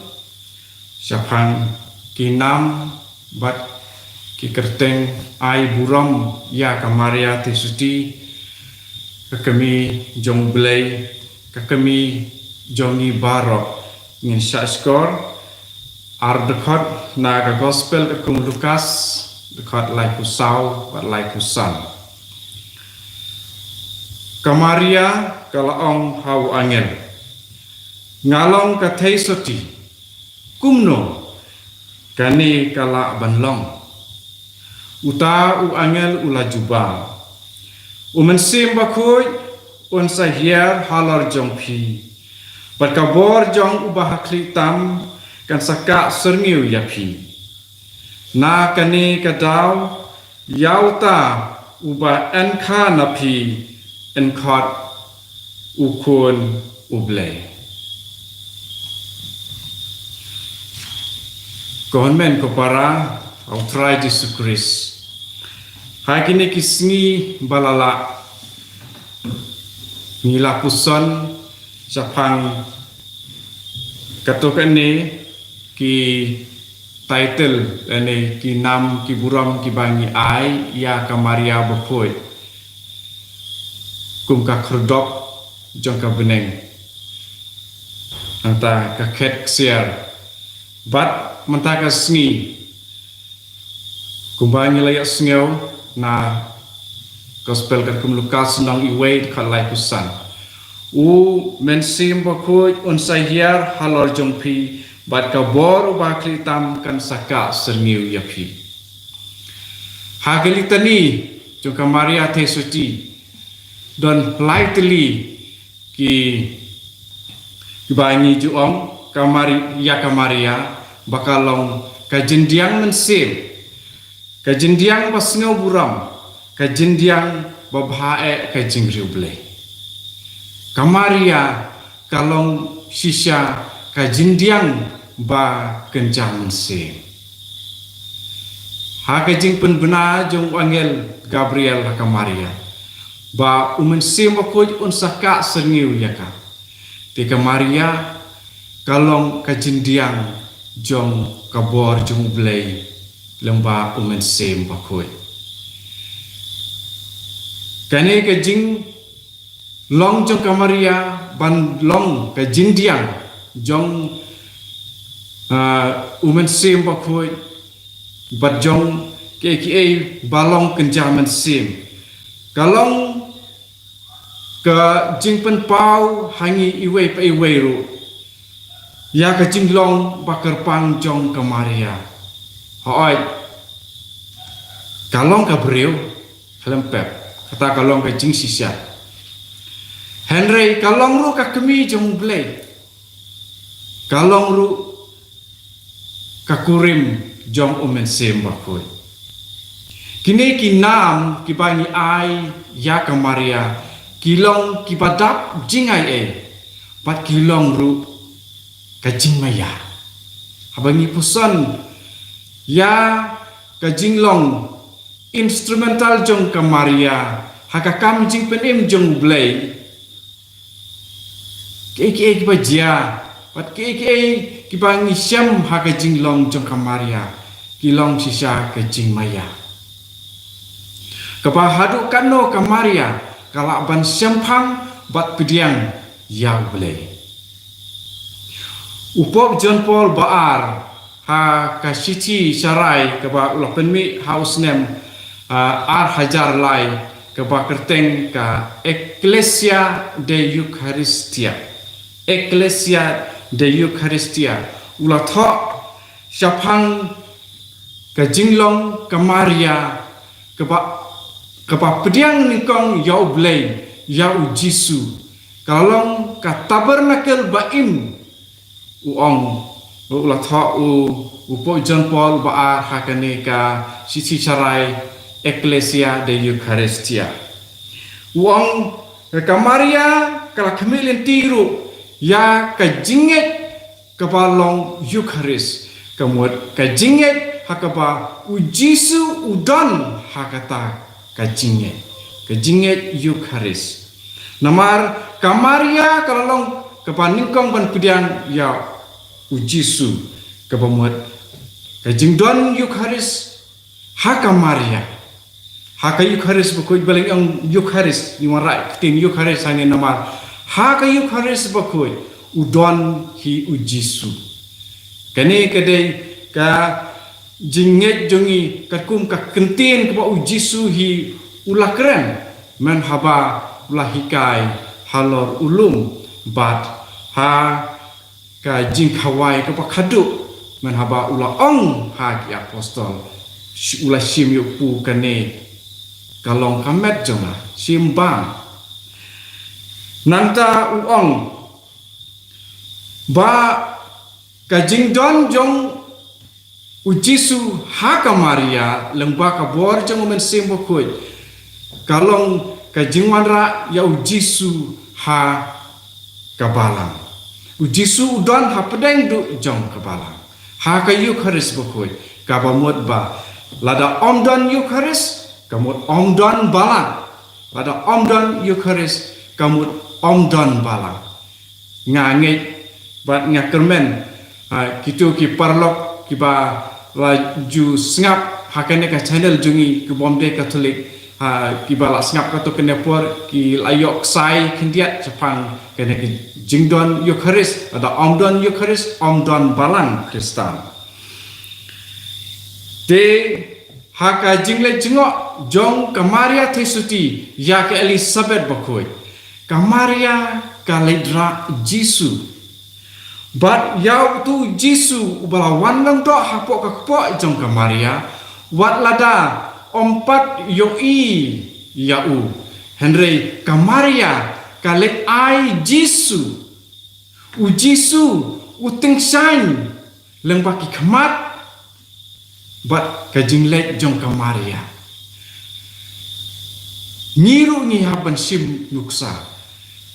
shaphang ki nam bad ki kyrteng ai burom ïa ka Maria Theisotti, ka kmie jong U Blei, ka kmie jong ngi baroh, ngin shah shkor ar dkhot na ka Gospel katkum u Lukas, dkhot laiphew saw bad laiphew san. Ka Maria ka la ong ha u angel, "Nga long ka Theisotti, kumno kane ka lah ban long?" Uta u angel u la jubab, "U Mynsiem Bakhuid un sa hiar halor jong phi, bad ka bor jong Uba Hakhlieh Tam kan sa kah syrngiew ïa phi. Na kane ka daw, ïa uta uba yn kha na phi, yn khot u Khun U Blei." Ko hynmen ko para ha U Trai Jisu Khrist, ha kine ki sngi ba la lah, ngi la puson shaphang kato kane ki title, lane ki nam ki burom kiba ngi ai ïa ka Maria Bakhuid kum ka khyrdop jong ka bneng, nangta ka khet ksiar. Bad mynta ka sngi, kumba ngi la ïohsngew na Gospel katkum u Lukas lynnong wei dkhot laiphew san, "U Mynsiem Bakhuid un sa hiar halor jong phi, bad ka bor Uba Hakhlieh Tam kan sa kah syrngiew ïa phi." Ha ka litani jong ka Maria Theisotti don lai tylli ki, kiba ngi ju ong ka Mari-, ïa ka Maria ba ka long ka jingdiang mynsiem, ka jingdiang ba sngew burom, ka jingdiang ba bha eh ka jingriewblei. Ka Maria ka long shisha ka jingdiang ba kynja mynsiem. Ha ka jingpynbna jong u angel Gabriel ha ka Maria ba U Mynsiem Bakhuid un sa kah syrngiew ïa ka, te ka Maria ka long ka jingdiang jong ka bor jong U Blei lyngba U Mynsiem Bakhuid. Kane ka jinglong jong ka Maria ban long ka jingdiang jong, ah, U Mynsiem Bakhuid bad jong kiei kiei ba long kynja mynsiem, ka long ka jingpynpaw ha ngi iwei pa iwei ruh ïa ka jinglong ba kyrpang jong ka Maria. Hooid, ka long ka briew, khlem pep, kata ka long ka jingshisha. Hynrei ka long ruh ka kmie jong U Blei, ka long ruh ka kurim jong U Mynsiem Bakhuid. Kine ki nam kiba ngi ai ïa ka Maria ki long kiba dap jingai ei, bad ki long ruh ka jingmaïa. Haba ngi puson ïa ka jinglong instrumental jong ka Maria ha ka kam jingpynim jong U Blei, kiei kiei kiba jia bad kiei kiei kiba ngi shem ha ka jinglong jong ka Maria ki long shisha ka jingmaïa, kaba haduh katno ka Maria ka lah ban shemphang bad pdiang ïa U Blei. U Pope John Paul ba ar ha ka shithi sharai kaba u la pynmih ha u snem, ah, ar hajar lai, kaba kyrteng ka Ecclesia de Eucharistia. Ecclesia de Eucharistia. U la thoh shaphang ka jinglong ka Maria kaba, kaba pdiang nyngkong ïa U Blei, ïa U Jisu. Ka long ka tabernacle ba im, u ong, u la thoh u, u Pope John Paul ba ar ha kane ka shithi sharai Ecclesia de Eucharistia. U ong ka Maria ka la khmih lynti ruh ïa ka jingngeit kaba long Eucharist, ka mut ka jingngeit ha kaba U Jisu u don ha kata ka jingngeit, ka jingngeit Eucharist. Namar ka Maria ka la long kaba nyngkong ban pdiang ïa u Jisu, kaba mut ka jingdon Eukharist ha ka Maria. Ha ka Eukharist bakhuid, ba la ong Eukharist, ngi wanrah ka ktien Eukharist hangne namar ha ka Eukharist bakhuid u don hi u Jisu. Kane ka dei ka jingngeit jong ngi katkum ka ktien kaba u Jisu hi u la kren, myn haba u la hikai halor u lum bad ha ka jingkhawai kaba khadduh, myn haba u la ong ha ki apostol, sh-, u la shim ïa u kpu, kane ka long ka met jong nga, shim bam. Nangta u ong ba ka jingdon jong u Jisu ha ka Maria lyngba ka bor jong u Mynsiem Bakhuid ka long ka jingwanrah ïa u Jisu ha ka balang. U Jisu u don hapdeng duh jong ka balang ha ka Eukharist bakhuid, kaba mut ba lada ym don Eukharist ka mut ym don balang. Lada ym don Eukharist ka mut ym don balang. Nga ngeit bad nga kyrmen, ha, kito ki paralok kiba la ju sngap ha kane ka channel jong ngi, ki bym dei Katholik, ha, kiba la sngap katto katne por, ki la ïoh ksai khyndiat shaphang kane ka jingdon Eukharist. Lada ym don Eukharist ym don balang Khristan. Te ha ka jingleit jngoh jong ka Maria Theisotti ïa ka Elisabeth bakhuid, ka Maria ka leit rah Jisu. Bad ïa uto u Jisu uba la wan lyngdoh hapoh ka kpoh jong ka Maria, wat lada ym pat ïohi ïa u, hynrei ka Maria ka leit ai Jisu. U Jisu u tyngshaiñ lyngba ki khmat bad ka jingleit jong ka Maria. Ngi ruh ngi hap ban shim nuksa.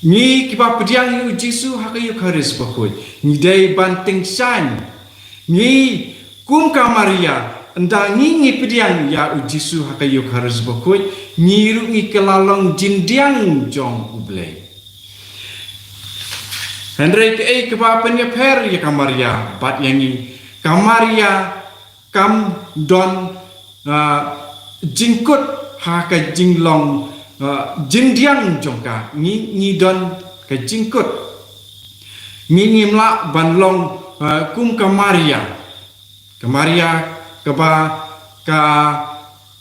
Ngi kiba pdiang ïa u Jisu ha ka Eukharist bakhuid, ngi dei ban tyngshaiñ. Ngi kum ka Maria, ynda ngi ngi pdiang ïa u Jisu ha ka Eukharist bakhuid, ngi ruh ngi kylla long jingdiang jong U Blei. Hynrei kaei kaba pynïapher ïa ka Maria bad ïa ngi? Ka Maria kam don, ah, jingkut ha ka jinglong, ah, jingdiang jong ka. Ngi, ngi don ka jingkut. Ngi ngim lah ban long, ah, kum ka Maria. Ka Maria kaba ka,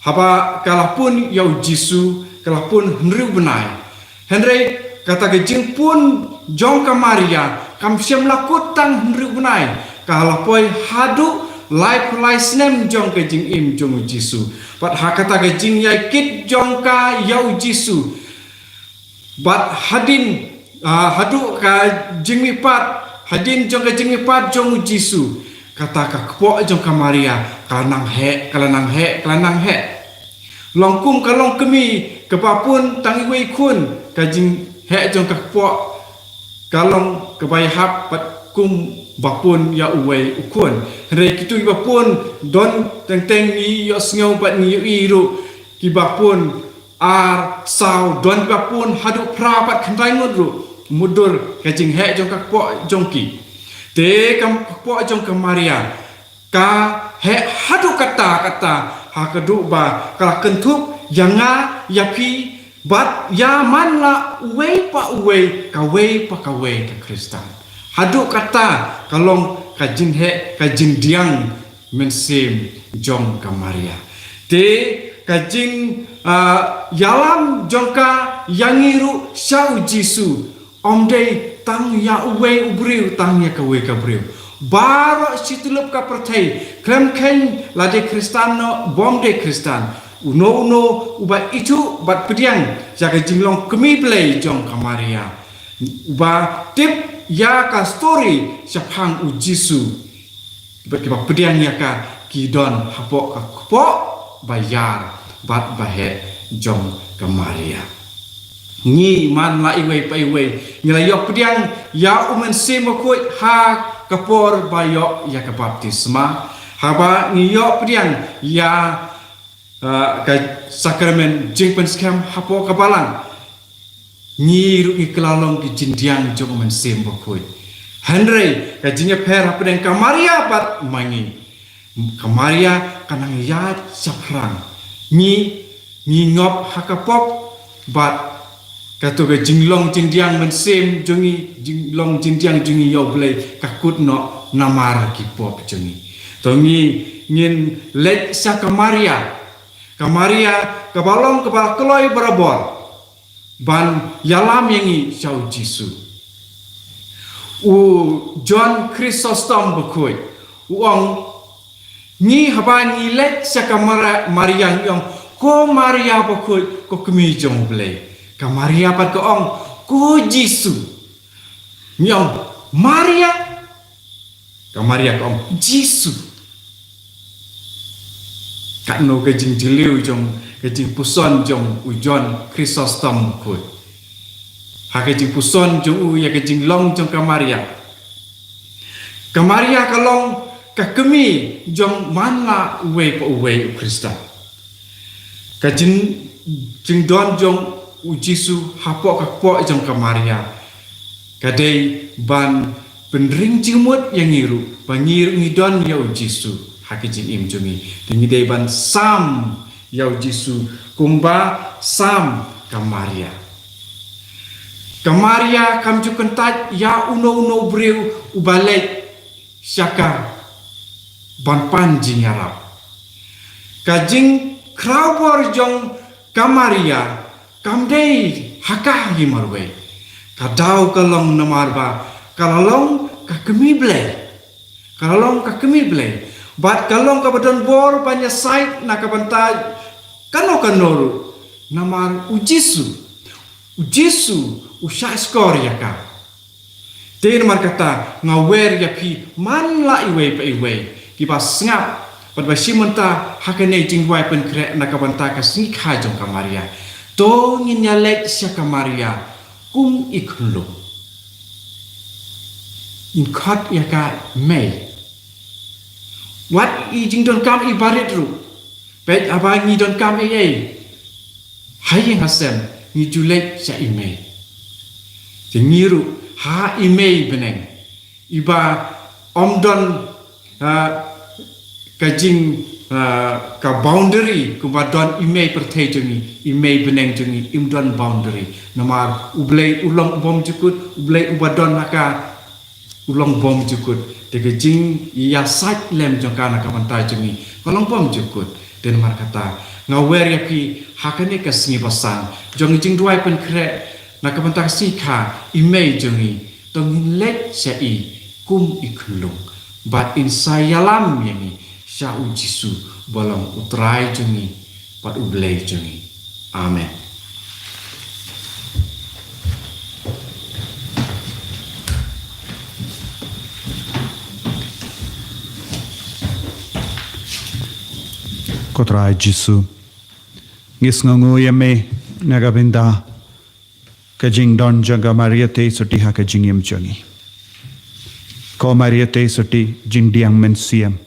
haba ka la pun ïa u Jisu, ka la pun hynriew bnai. Hynrei kata ka jingpun jong ka Maria kam shym la kut tang hynriew bnai, ka la poi haduh laiphew lai snem jong ka jingim jong u Jisu. Bad ha kata ka jingïaikit jong ka ïa u Jisu, bad hadien, ah, haduh ka jingmihpat, hadien jong ka jingmihpat jong u Jisu, kata ka kpoh jong ka Maria ka la nang heh, ka la nang heh, ka la nang heh. Long kum ka longkmie kaba pun tang iwei i khun, ka jingheh jong ka kpoh ka long kaba ïahap bad kumba pun ïa uwei u khun. Hynrei kito kiba pun don teng teng, ngi ïohsngew bad ngi ïohi ruh kiba pun ar, saw, don kiba pun haduh phra bad khyndai ngut ruh. Mutdur ka jingheh jong ka kpoh jong ki. Te ka kpoh jong ka Maria ka heh haduh katta katta, ha kaduh ba ka la kynthup ïa nga, ïa phi, bad ïa man la uwei pa uwei, kawei pa kawei ka Khristan. Haduh katta ka long ka jingheh, ka jingdiang mynsiem jong ka Maria. Te ka jing, ah, ïalam jong ka ïa ngi ruh sha u Jisu, ym dei tang ïa uwei u briew, tang ïa kawei ka briew. Baroh shi tyllup ka pyrthei, khlem kheiñ lade Khristan ne bym dei Khristan, uno uno uba ithuh bad pdiang ïa ka jinglong kmie Blei jong ka Maria, uba tip ïa ka story shaphang u Jisu, bad kiba pdiang ïa ka, ki don hapoh ka kpoh ba ïar bad ba heh jong ka Maria. Ngi man la iwei pa iwei ngi la ïoh pdiang ïa u Mynsiem Bakhuid ha ka por ba ïoh ïa ka baptisma, haba ngi ïoh pdiang ïa, ah, ka sakramen jingpynskhem hapoh ka balang. Ngi ruh ngi kylla long ki jingdiang jong u Mynsiem Bakhuid. Hynrei ka jingïapher hapdeng ka Maria bad ma ngi, ka Maria ka nang ïaid shaphrang. Ngi, ngi ngop ha ka pop bad kato ka jinglong jingdiang mynsiem jong ngi, jinglong jingdiang jong ngi ïa U Blei ka kut noh namar ki pop jong ngi. To ngi, ngin leit sha ka Maria. Ka Maria kaba long kaba kloi barabor ban ïalam ïa ngi sha u Jisu. U John Chrysostom Bakhuid u ong, ngi haba ngi leit sha ka Mara-, Maria ngi ong, ko Maria Bakhuid, ko kmie jong U Blei. Ka Maria pat ka ong, ko Jisu. Ngi ong, Maria. Ka Maria ka ong, Jisu. Katno ka jingjylliew jong ka jingpuson jong u John Chrysostom Bakhuid ha ka jingpuson jong u ïa ka jinglong jong ka Maria. Ka Maria ka long ka kmie jong man la uwei pa uwei u Khristan. Ka jing, jingdon jong u Jisu hapoh ka kpoh jong ka Maria ka dei ban pynring jingmut ïa ngi ruh ba ngi ruh ngi don ïa u Jisu ha ka jingim jong ngi. Te ngi dei ban sam ïa u Jisu kumba sam ka Maria. Ka Maria kam ju kyntait ïa uno uno u briew uba leit sha ka ban pan jingïarap. Ka jingkhraw bor jong ka Maria kam dei ha ka hi marwei. Ka daw ka long namar ba ka la long ka kmie Blei. Ka la long ka kmie Blei. Bad ka long kaba don bor ban ïasaid na ka bynta kano kano ruh namar u Jisu. U Jisu u shahshkor ïa ka. Te namar kata nga wer ïa phi man la iwei pa iwei kiba sngap bad ba shim bynta ha kane ka jingduwai pynkhreh na ka bynta ka sngi kha jong ka Maria. To ngin ïaleit sha ka Maria kum i khunlung. Ngin khot ïa ka mei. Wat i jingdonkam iba rit ruh. Peit haba ngi donkam ei ei ha ïing ha sem ngi ju leit sha i mei. Te ngi ruh ha i mei bneng iba ym don, ah, ka jing, ah, ka boundary kumba don i mei pyrthei jong ngi, i mei bneng jong ngi im don boundary. Namar U Blei u long bymjukut, U Blei uba don ha ka u long bymjukut. Te ka jingïasaid lem jong ka na ka bynta jong ngi ka long bymjukut. Te namar kata nga wer ïa phi ha kane ka sngi basan jong i jingduwai pynkhreh na ka bynta ka sngi kha i mei jong ngi. To ngin leit sha i kum i khunlung bad in sa ïalam ïa ngi sha u Jisu ba long u Trai jong ngi bad u Blei jong ngi. Amen. Ko Trai Jisu, ngi sngewnguh ïa me na ka bynta ka jingdon jong ka Maria Theisotti ha ka jingim jong ngi. Ko Maria Theisotti, jingdiang mynsiem,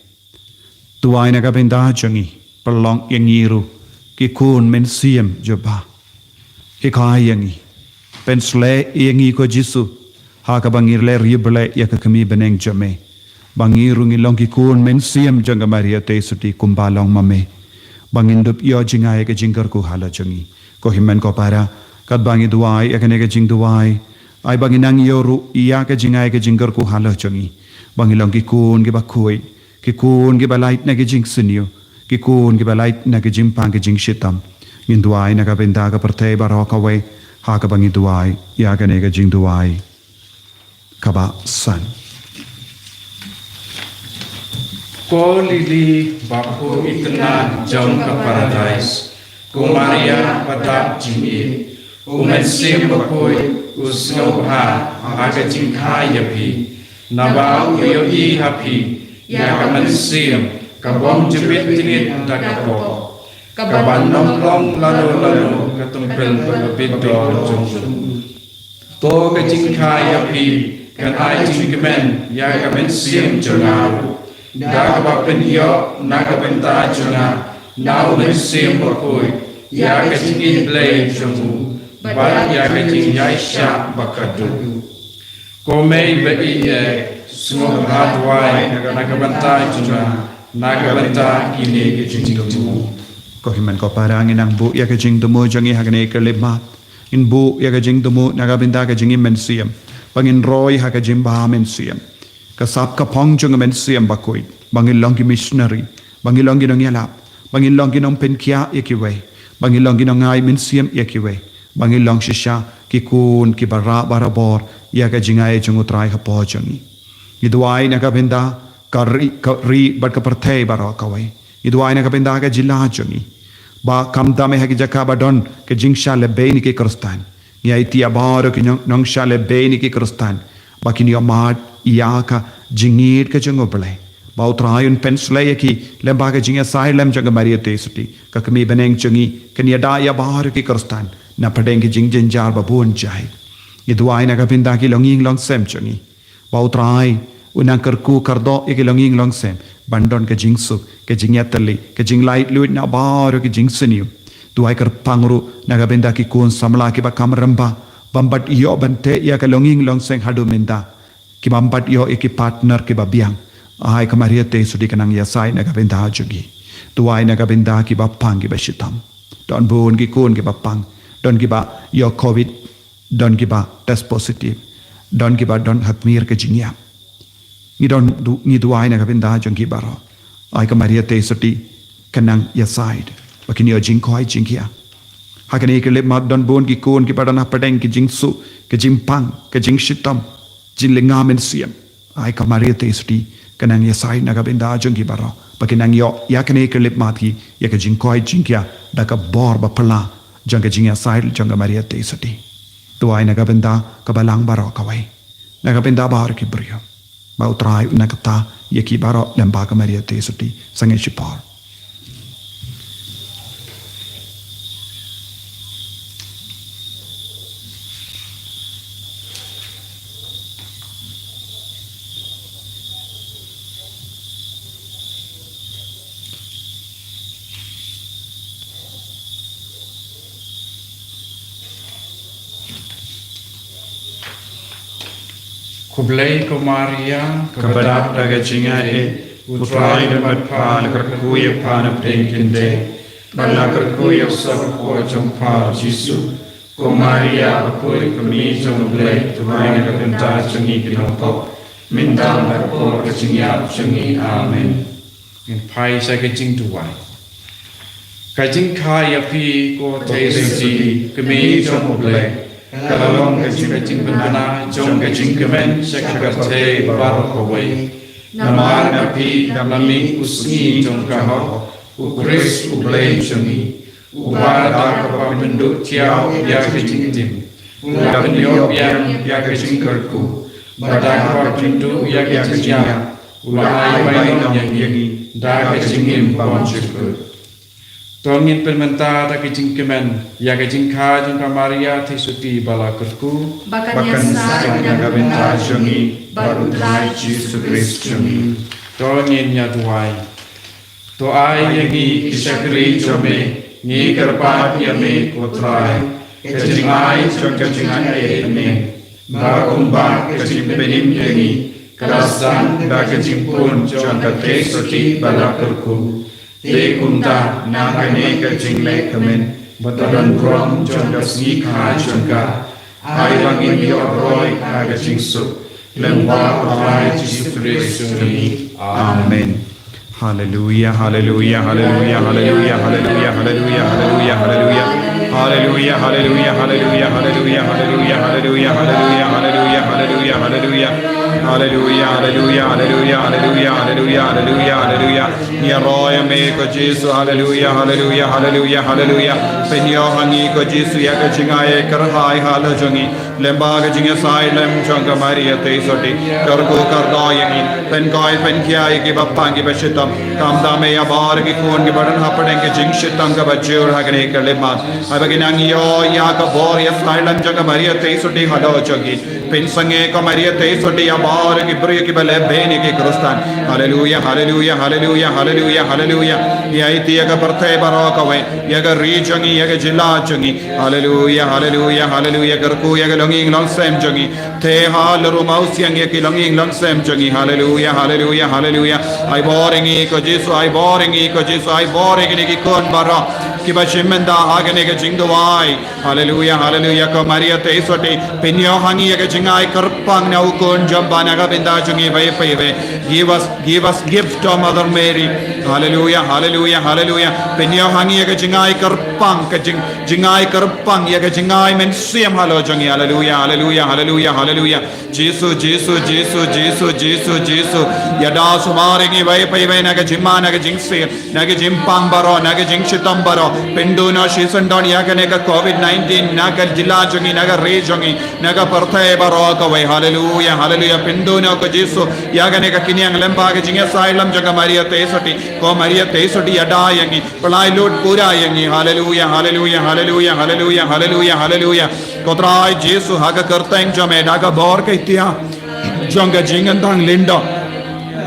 duwai na ka bynta jong ngi, pynlong ïa ngi ruh ki khun mynsiem jong U Kpa. Hikai ïa ngi, pynshlei ïa ngi ko Jisu ha kaba ngi leh riewblei ïa ka kmie bneng jong me, ba ngi ruh ngi long ki khun mynsiem jong ka Maria Theisotti kumba long ma me, ba ngin dup ïoh jngai ïa ka jingkyrkhu halor jong ngi. Ko hynmen ko para, katba ngi duwai ïa kane ka jingduwai, ai ba ngin nang ïoh ruh ïa ka jngai ïa ka jingkyrkhu halor jong ngi, ba ngi long ki khun kiba khuid, ki khun kiba lait na ki jingsniew, ki khun kiba lait na ki jingpang ki jingshitom. Ngin duwai na ka bynta ka pyrthei baroh kawei ha kaba ngi duwai ïa kane ka jingduwai kaba san. Ko Lili ba khuid itynnad jong ka Paradais, ko Maria ba dap jingïeit, u Mynsiem Bakhuid u sngewbha ha ka jingkha ïa phi, naba u ïohi ha phi ïa ka mynsiem ka bym ju bit tngit da ka pop, kaba nym long lano lano ka templ kaba bit dor jong u. To ka jingkha ïa phi kan ai jingkmen ïa ka mynsiem jong nga ruh, da kaba pynïoh na ka bynta jong nga na u Mynsiem Bakhuid ïa ka jingïeit Blei jong u. bad ïa ka jingïaishah ba khatduh. Ko Mei ba ïeit, sngewbha duwai na ka bynta jong nga, na ka bynta kine ki jingthmu. Ko hynmen ko para, ngin nang buh ïa ka jingthmu jong ngi ha kane ka khyllipmat. Ngin buh ïa ka jingthmu na ka bynta ka jingim mynsiem, ba ngin roi ha ka jingbha mynsiem. Ka sap ka phong jong ka mynsiem bakhuid, ba ngin long ki missionary, ba ngin long ki nongïalap, ba ngin long ki nongpynkhiah ïa kiwei, ba ngin long ki nongai mynsiem ïa kiwei, ba ngin long shisha ki khun kiba rah barabor ïa ka jingai jong U Trai hapoh jong ngi. Ngi duwai na ka bynta ka ri, ka ri bad ka pyrthei baroh kawei. Ngi duwai na ka bynta ka jylla jong ngi, ba khamtam eh ha ki jaka ba don ka jingshah lehbeiñ na ki Khristan, ngi aiti ïa baroh ki nong, nongshah lehbeiñ na ki Khristan ba kin ïoh mad ïa ka jingïeit ka jong U Blei, ba U Trai un pynshlei ïa ki lyngba ka jingïasaid lem jong ka Maria Theisotti, ka kmie bneng jong ngi, kan ïada ïa baroh ki Khristan na pdeng ki jingjynjar ba bun jait. Ngi duwai na ka bynta ki longïing longsem jong ngi, ba U Trai un nang kyrkhu kyrdoh ïa ki longïing longsem ban don ka jingsuk, ka jingïatylli, ka jinglaitluid na baroh ki jingsniew. Duwai kyrpang ruh na ka bynta ki khun samla kiba kham rem bha, bym pat ïoh ban teh ïa ka longïing longsem haduh mynta, ki bym pat ïoh ïa ki partner kiba biang. Ai ka Maria Theisotti kan nang ïasaid na ka bynta jong ki. Duwai na ka bynta kiba pang kiba shitom. Don bun ki khun kiba pang, don kiba ïoh covid, don kiba test positive, don kiba don ha khmih ka jingïap. Ngi don du, ngi duwai na ka bynta jong ki baroh. Ai ka Maria Theisotti kan nang ïasaid ba kin ïoh jingkhoi jingkhiah. Ha kane ka khyllipmat don bun ki khun kiba don hapdeng ki jingsuk, ki jingpang, ki jingshitom, jinglyngngoh mynsiem. Ai ka Maria Theisotti kan nang ïasaid na ka bynta jong ki baroh, ba kin nang ïoh ïa kane ka khyllipmat hi ïa ka jingkhoi jingkhiah da ka bor ba phylla jong ka jingïasaid jong ka Maria Theisotti. Duwai na ka bynta ka balang baroh kawei, na ka bynta baroh ki briew, ba U Trai un nang kata ïa ki baroh lyngba ka Maria Theisotti sangeh shipor. Khublei ko Maria, kaba dap da ka jingaiei, U Trai u don bad pha, la kyrkhu ïa pha na pdeng ki khyndai, bad la kyrkhu ïa u soh hapoh jong pha u Jisu. Ko Maria bakhuid, ka kmie jong U Blei, duwai na ka bynta jong ngi ki nongpop, mynta bad ha ka por ka jingïap jong ngi. Amen. Ngin phai sha ka jingduwai. Ka jingkha ïa phi ko Theisotti, kmie jong U Blei, ka la long ka jing, ka jingbna jong ka jingkmen sha ka pyrthei baroh kawei. Namar na phi da la mih u Sngi jong ka hok, U Khrist U Blei jong ngi, uba da kaba pynduh thiaw ïa ka jingtim, u la pynïoh biang ïa ka jingkyrkhu, bad da kaba pynduh ïa ka jingïap, u la ai bainong ïa ngi da ka jingim bymjukut. To ngin pynmynta da ka jingkmen ïa ka jingkha jong ka Maria Theisotti ba la kyrkhu, ba kan ïasaid na ka bynta jong ngi bad U Trai Jisu Khrist jong ngi. To ngin ïa duwai. To ai ïa ngi ki shakri jong me, ngi kyrpad ïa me ko Trai, ka jingai jong ka jingaiei bneng, ba kumba ka jingpynim ïa ngi ka la sdang da ka jingpun jong ka Theisotti ba la kyrkhu, te kumta na kane ka jinglehkmen ba don burom jong ka sngi kha jong ka, ai ba ngin ïoh roi ha ka jingsuk lyngba U Trai Jisu Khrist jong ngi. Amen. Haleluia, haleluia, haleluia, haleluia, haleluia, haleluia, haleluia, haleluia. Haleluia, haleluia, haleluia, haleluia, haleluia, haleluia, haleluia, haleluia, haleluia, haleluia. Haleluia, haleluia, haleluia, haleluia, haleluia, haleluia, haleluia. Ngi ïaroh ïa me ko Jisu, haleluia, haleluia, haleluia, haleluia. Pynïoh ha ngi ko Jisu ïa ka jingaiei kyrhai halor jong ngi. Lyngba ka jingïasaid lem jong ka Maria Theisotti, kyrkhu kyrdoh ïa ngi, pynkhiah pynkhiah ïa kiba pang kiba shitom, khamtam ïa baroh ki khun kiba don hapdeng ka jingshitom kaba jur ha kane ka khyllipmat. Ai ba kin nang ïoh ïa ka bor ïasaid lem jong ka Maria Theisotti halor jong ki. Pynsangeh ko Maria Theisotti ïa baroh ki briew kiba leh beiñ ïa ki Khristan. Haleluia, haleluia, haleluia, haleluia, haleluia. Ïa iti ïa ka pyrthei baroh kawei, ïa ka ri jong ngi, ïa ka jylla jong ngi. Haleluia, haleluia, haleluia. Kyrkhu ïa ka longïing longsem jong ngi. Te ha la ruh mawsiang ïa ki longïing longsem jong ngi. Haleluia, haleluia, haleluia. Ai bor ïa ngi ko Jisu, ai bor ïa ngi ko Jisu, ai bor ïa kine ki khun baroh kiba shim bynta ha kane ka jingduwai. Haleluia, haleluia. Ko Maria Theisotti, pynïoh ha ngi ïa ka jingai kyrpang na u khun jong ba na ka bynta jong ngi iwei pa iwei. Give us, give us gift, oh Mother Mary. Haleluia, haleluia, haleluia. Pynïoh ha ngi ïa ka jingai kyrpang, ka jing, jingai kyrpang ïa ka jingai mynsiem halor jong ngi. Haleluia, haleluia, haleluia, haleluia. Jisu, Jisu, Jisu, Jisu, Jisu, Jisu. Ïada sumar ïa ngi iwei pa iwei na ka jingma, na ka jingsih, na ka jingpang baroh, na ka jingshitom baroh. Pynduh noh shisyndon ïa kane ka covid nineteen, na ka jylla jong ngi, na ka ri jong ngi, na ka pyrthei baroh kawei. Haleluia, haleluia. Pynduh noh ko Jisu ïa kane ka kynïang lyngba ka jingïasaid lam jong ka Maria Theisotti. Ko Maria Theisotti, ïada ïa ngi. Pynlait lut pura ïa ngi. Haleluia, haleluia, haleluia, haleluia, haleluia, haleluia. Ko Trai Jisu, ha ka kyrteng jong me, da ka bor ka ïtiar jong ka jingïathang lyngdoh,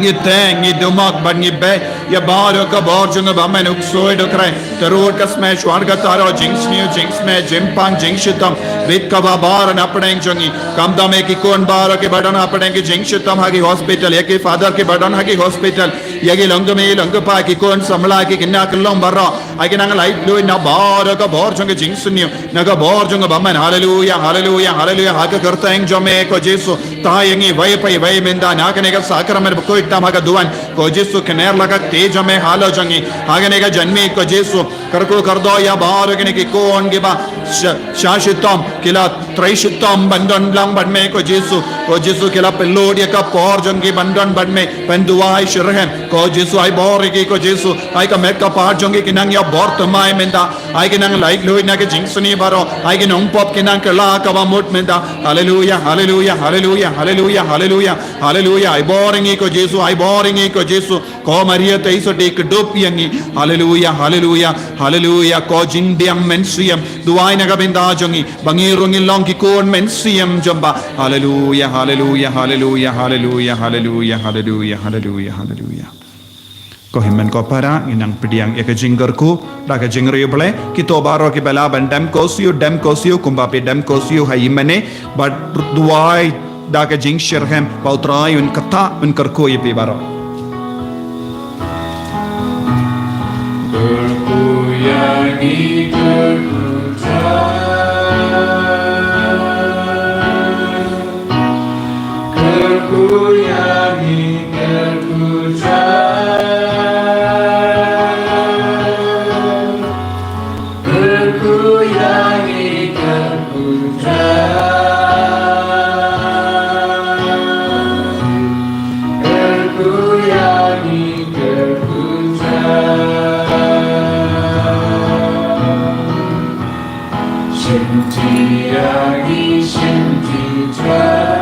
ngi teng, ngi dumok bad ngi beh ïa baroh ka bor jong u bymman, u ksuid u kren. Te ruh ka smet, shuwa ka taro, jingsniew, jingsmet, jingpang, jingshitom. Bit kaba baroh na pdeng jong ngi. Khamtam ïa ki khun baroh kiba don ha pdeng ki jingshitom ha ki hospital, ïa ki father kiba don ha ki hospital. Ïa ki long kmie, long kpa, ki khun samla, ki khynnah, ki long baroh. Ai ki nang laitluid na baroh ka bor jong ka jingsniew, na ka bor jong ka bymman. Haleluia, haleluia, haleluia. Ha ka kyrteng jong me ko Jisu, tai ïa ngi iwei pa iwei mynta na kane ka sakramen ba khuid tam ha ka duwan. Ko Jisu, kner la ka kti jong me halor jong ngi ha kane ka janmiet ko Jisu. Kyrkhu kyrdoh ïa baroh kine ki khun kiba sha, sha shitom, ki la trei shitom ban don lang bad me ko Jisu. Ko Jisu, ki la pynlut ïa ka por jong ki ban don bad me, ban duwai shitrhem. Ko Jisu, ai bor ïa ki ko Jisu. Ai ka met ka phad jong ki, ki nang ïoh bor thymmai mynta. Ai ki nang laitluid na ki jingsniew baroh. Ai ki nongpop ki nang kylla kaba mut mynta. Haleluia, haleluia, haleluia, haleluia, haleluia, haleluia. Ai bor ïa ngi ko Jisu, ai bor ïa ngi ko Jisu. Ko Maria Theisotti, kdup ïa ngi. Haleluia, haleluia, haleluia. Ko jingbiang mynsiem, duwai na ka bynta jong ngi, ba ngi ruh ngin long ki khun mynsiem jong u Kpa. Haleluia, haleluia, haleluia, haleluia, haleluia, haleluia, haleluia, haleluia. Ko hynmen ko para, ngin nang pdiang ïa ka jingkyrkhu da ka jingriewblei. Kito baroh kiba lah ban dem ko siew, dem ko siew, kumba phi dem ko siew ha i mane, bad duwai da ka jingshitrhem ba U Trai un kyrtha, un kyrkhu ïa phi baroh. Kyrkhu ïa ngi, kyrkhu Trai. Kyrkhu ïa ngi, kyrkhu Trai. Kyrkhu ïa ngi, kyrkhu Trai. Kyrkhu ïa ngi, kyrkhu Trai. Shim ti ïa ngi, shim ti Trai.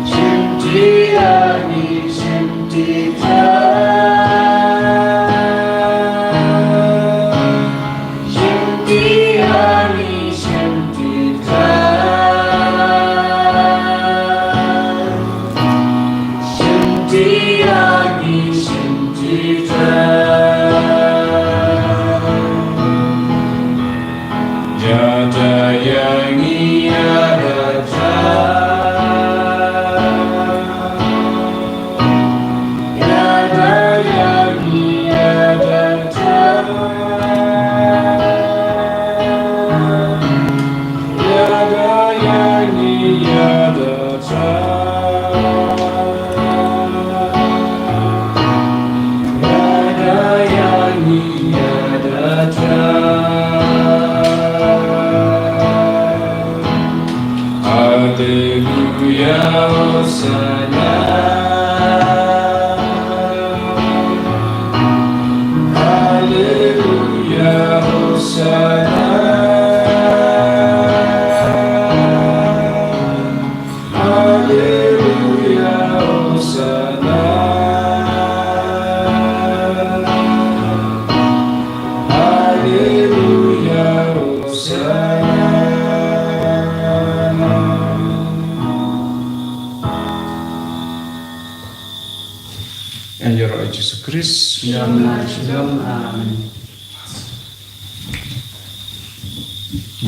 Shim ti ïa ngi, shim ti Trai. Shim ti ïa ngi, shim ti Trai. Shim ti ïa ngi, shim ti Trai. Ïada ïa ngi, Shalom, shalom, amen.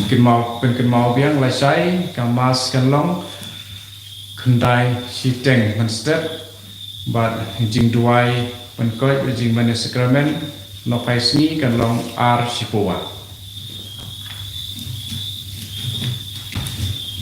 Kynmaw, pynkynmaw biang lashai, ka Mass kan long khyndai shiteng mynstep, bad jingduwai pynkhiah jingmane sakramen, nohphai sngi kan long ar shiphew.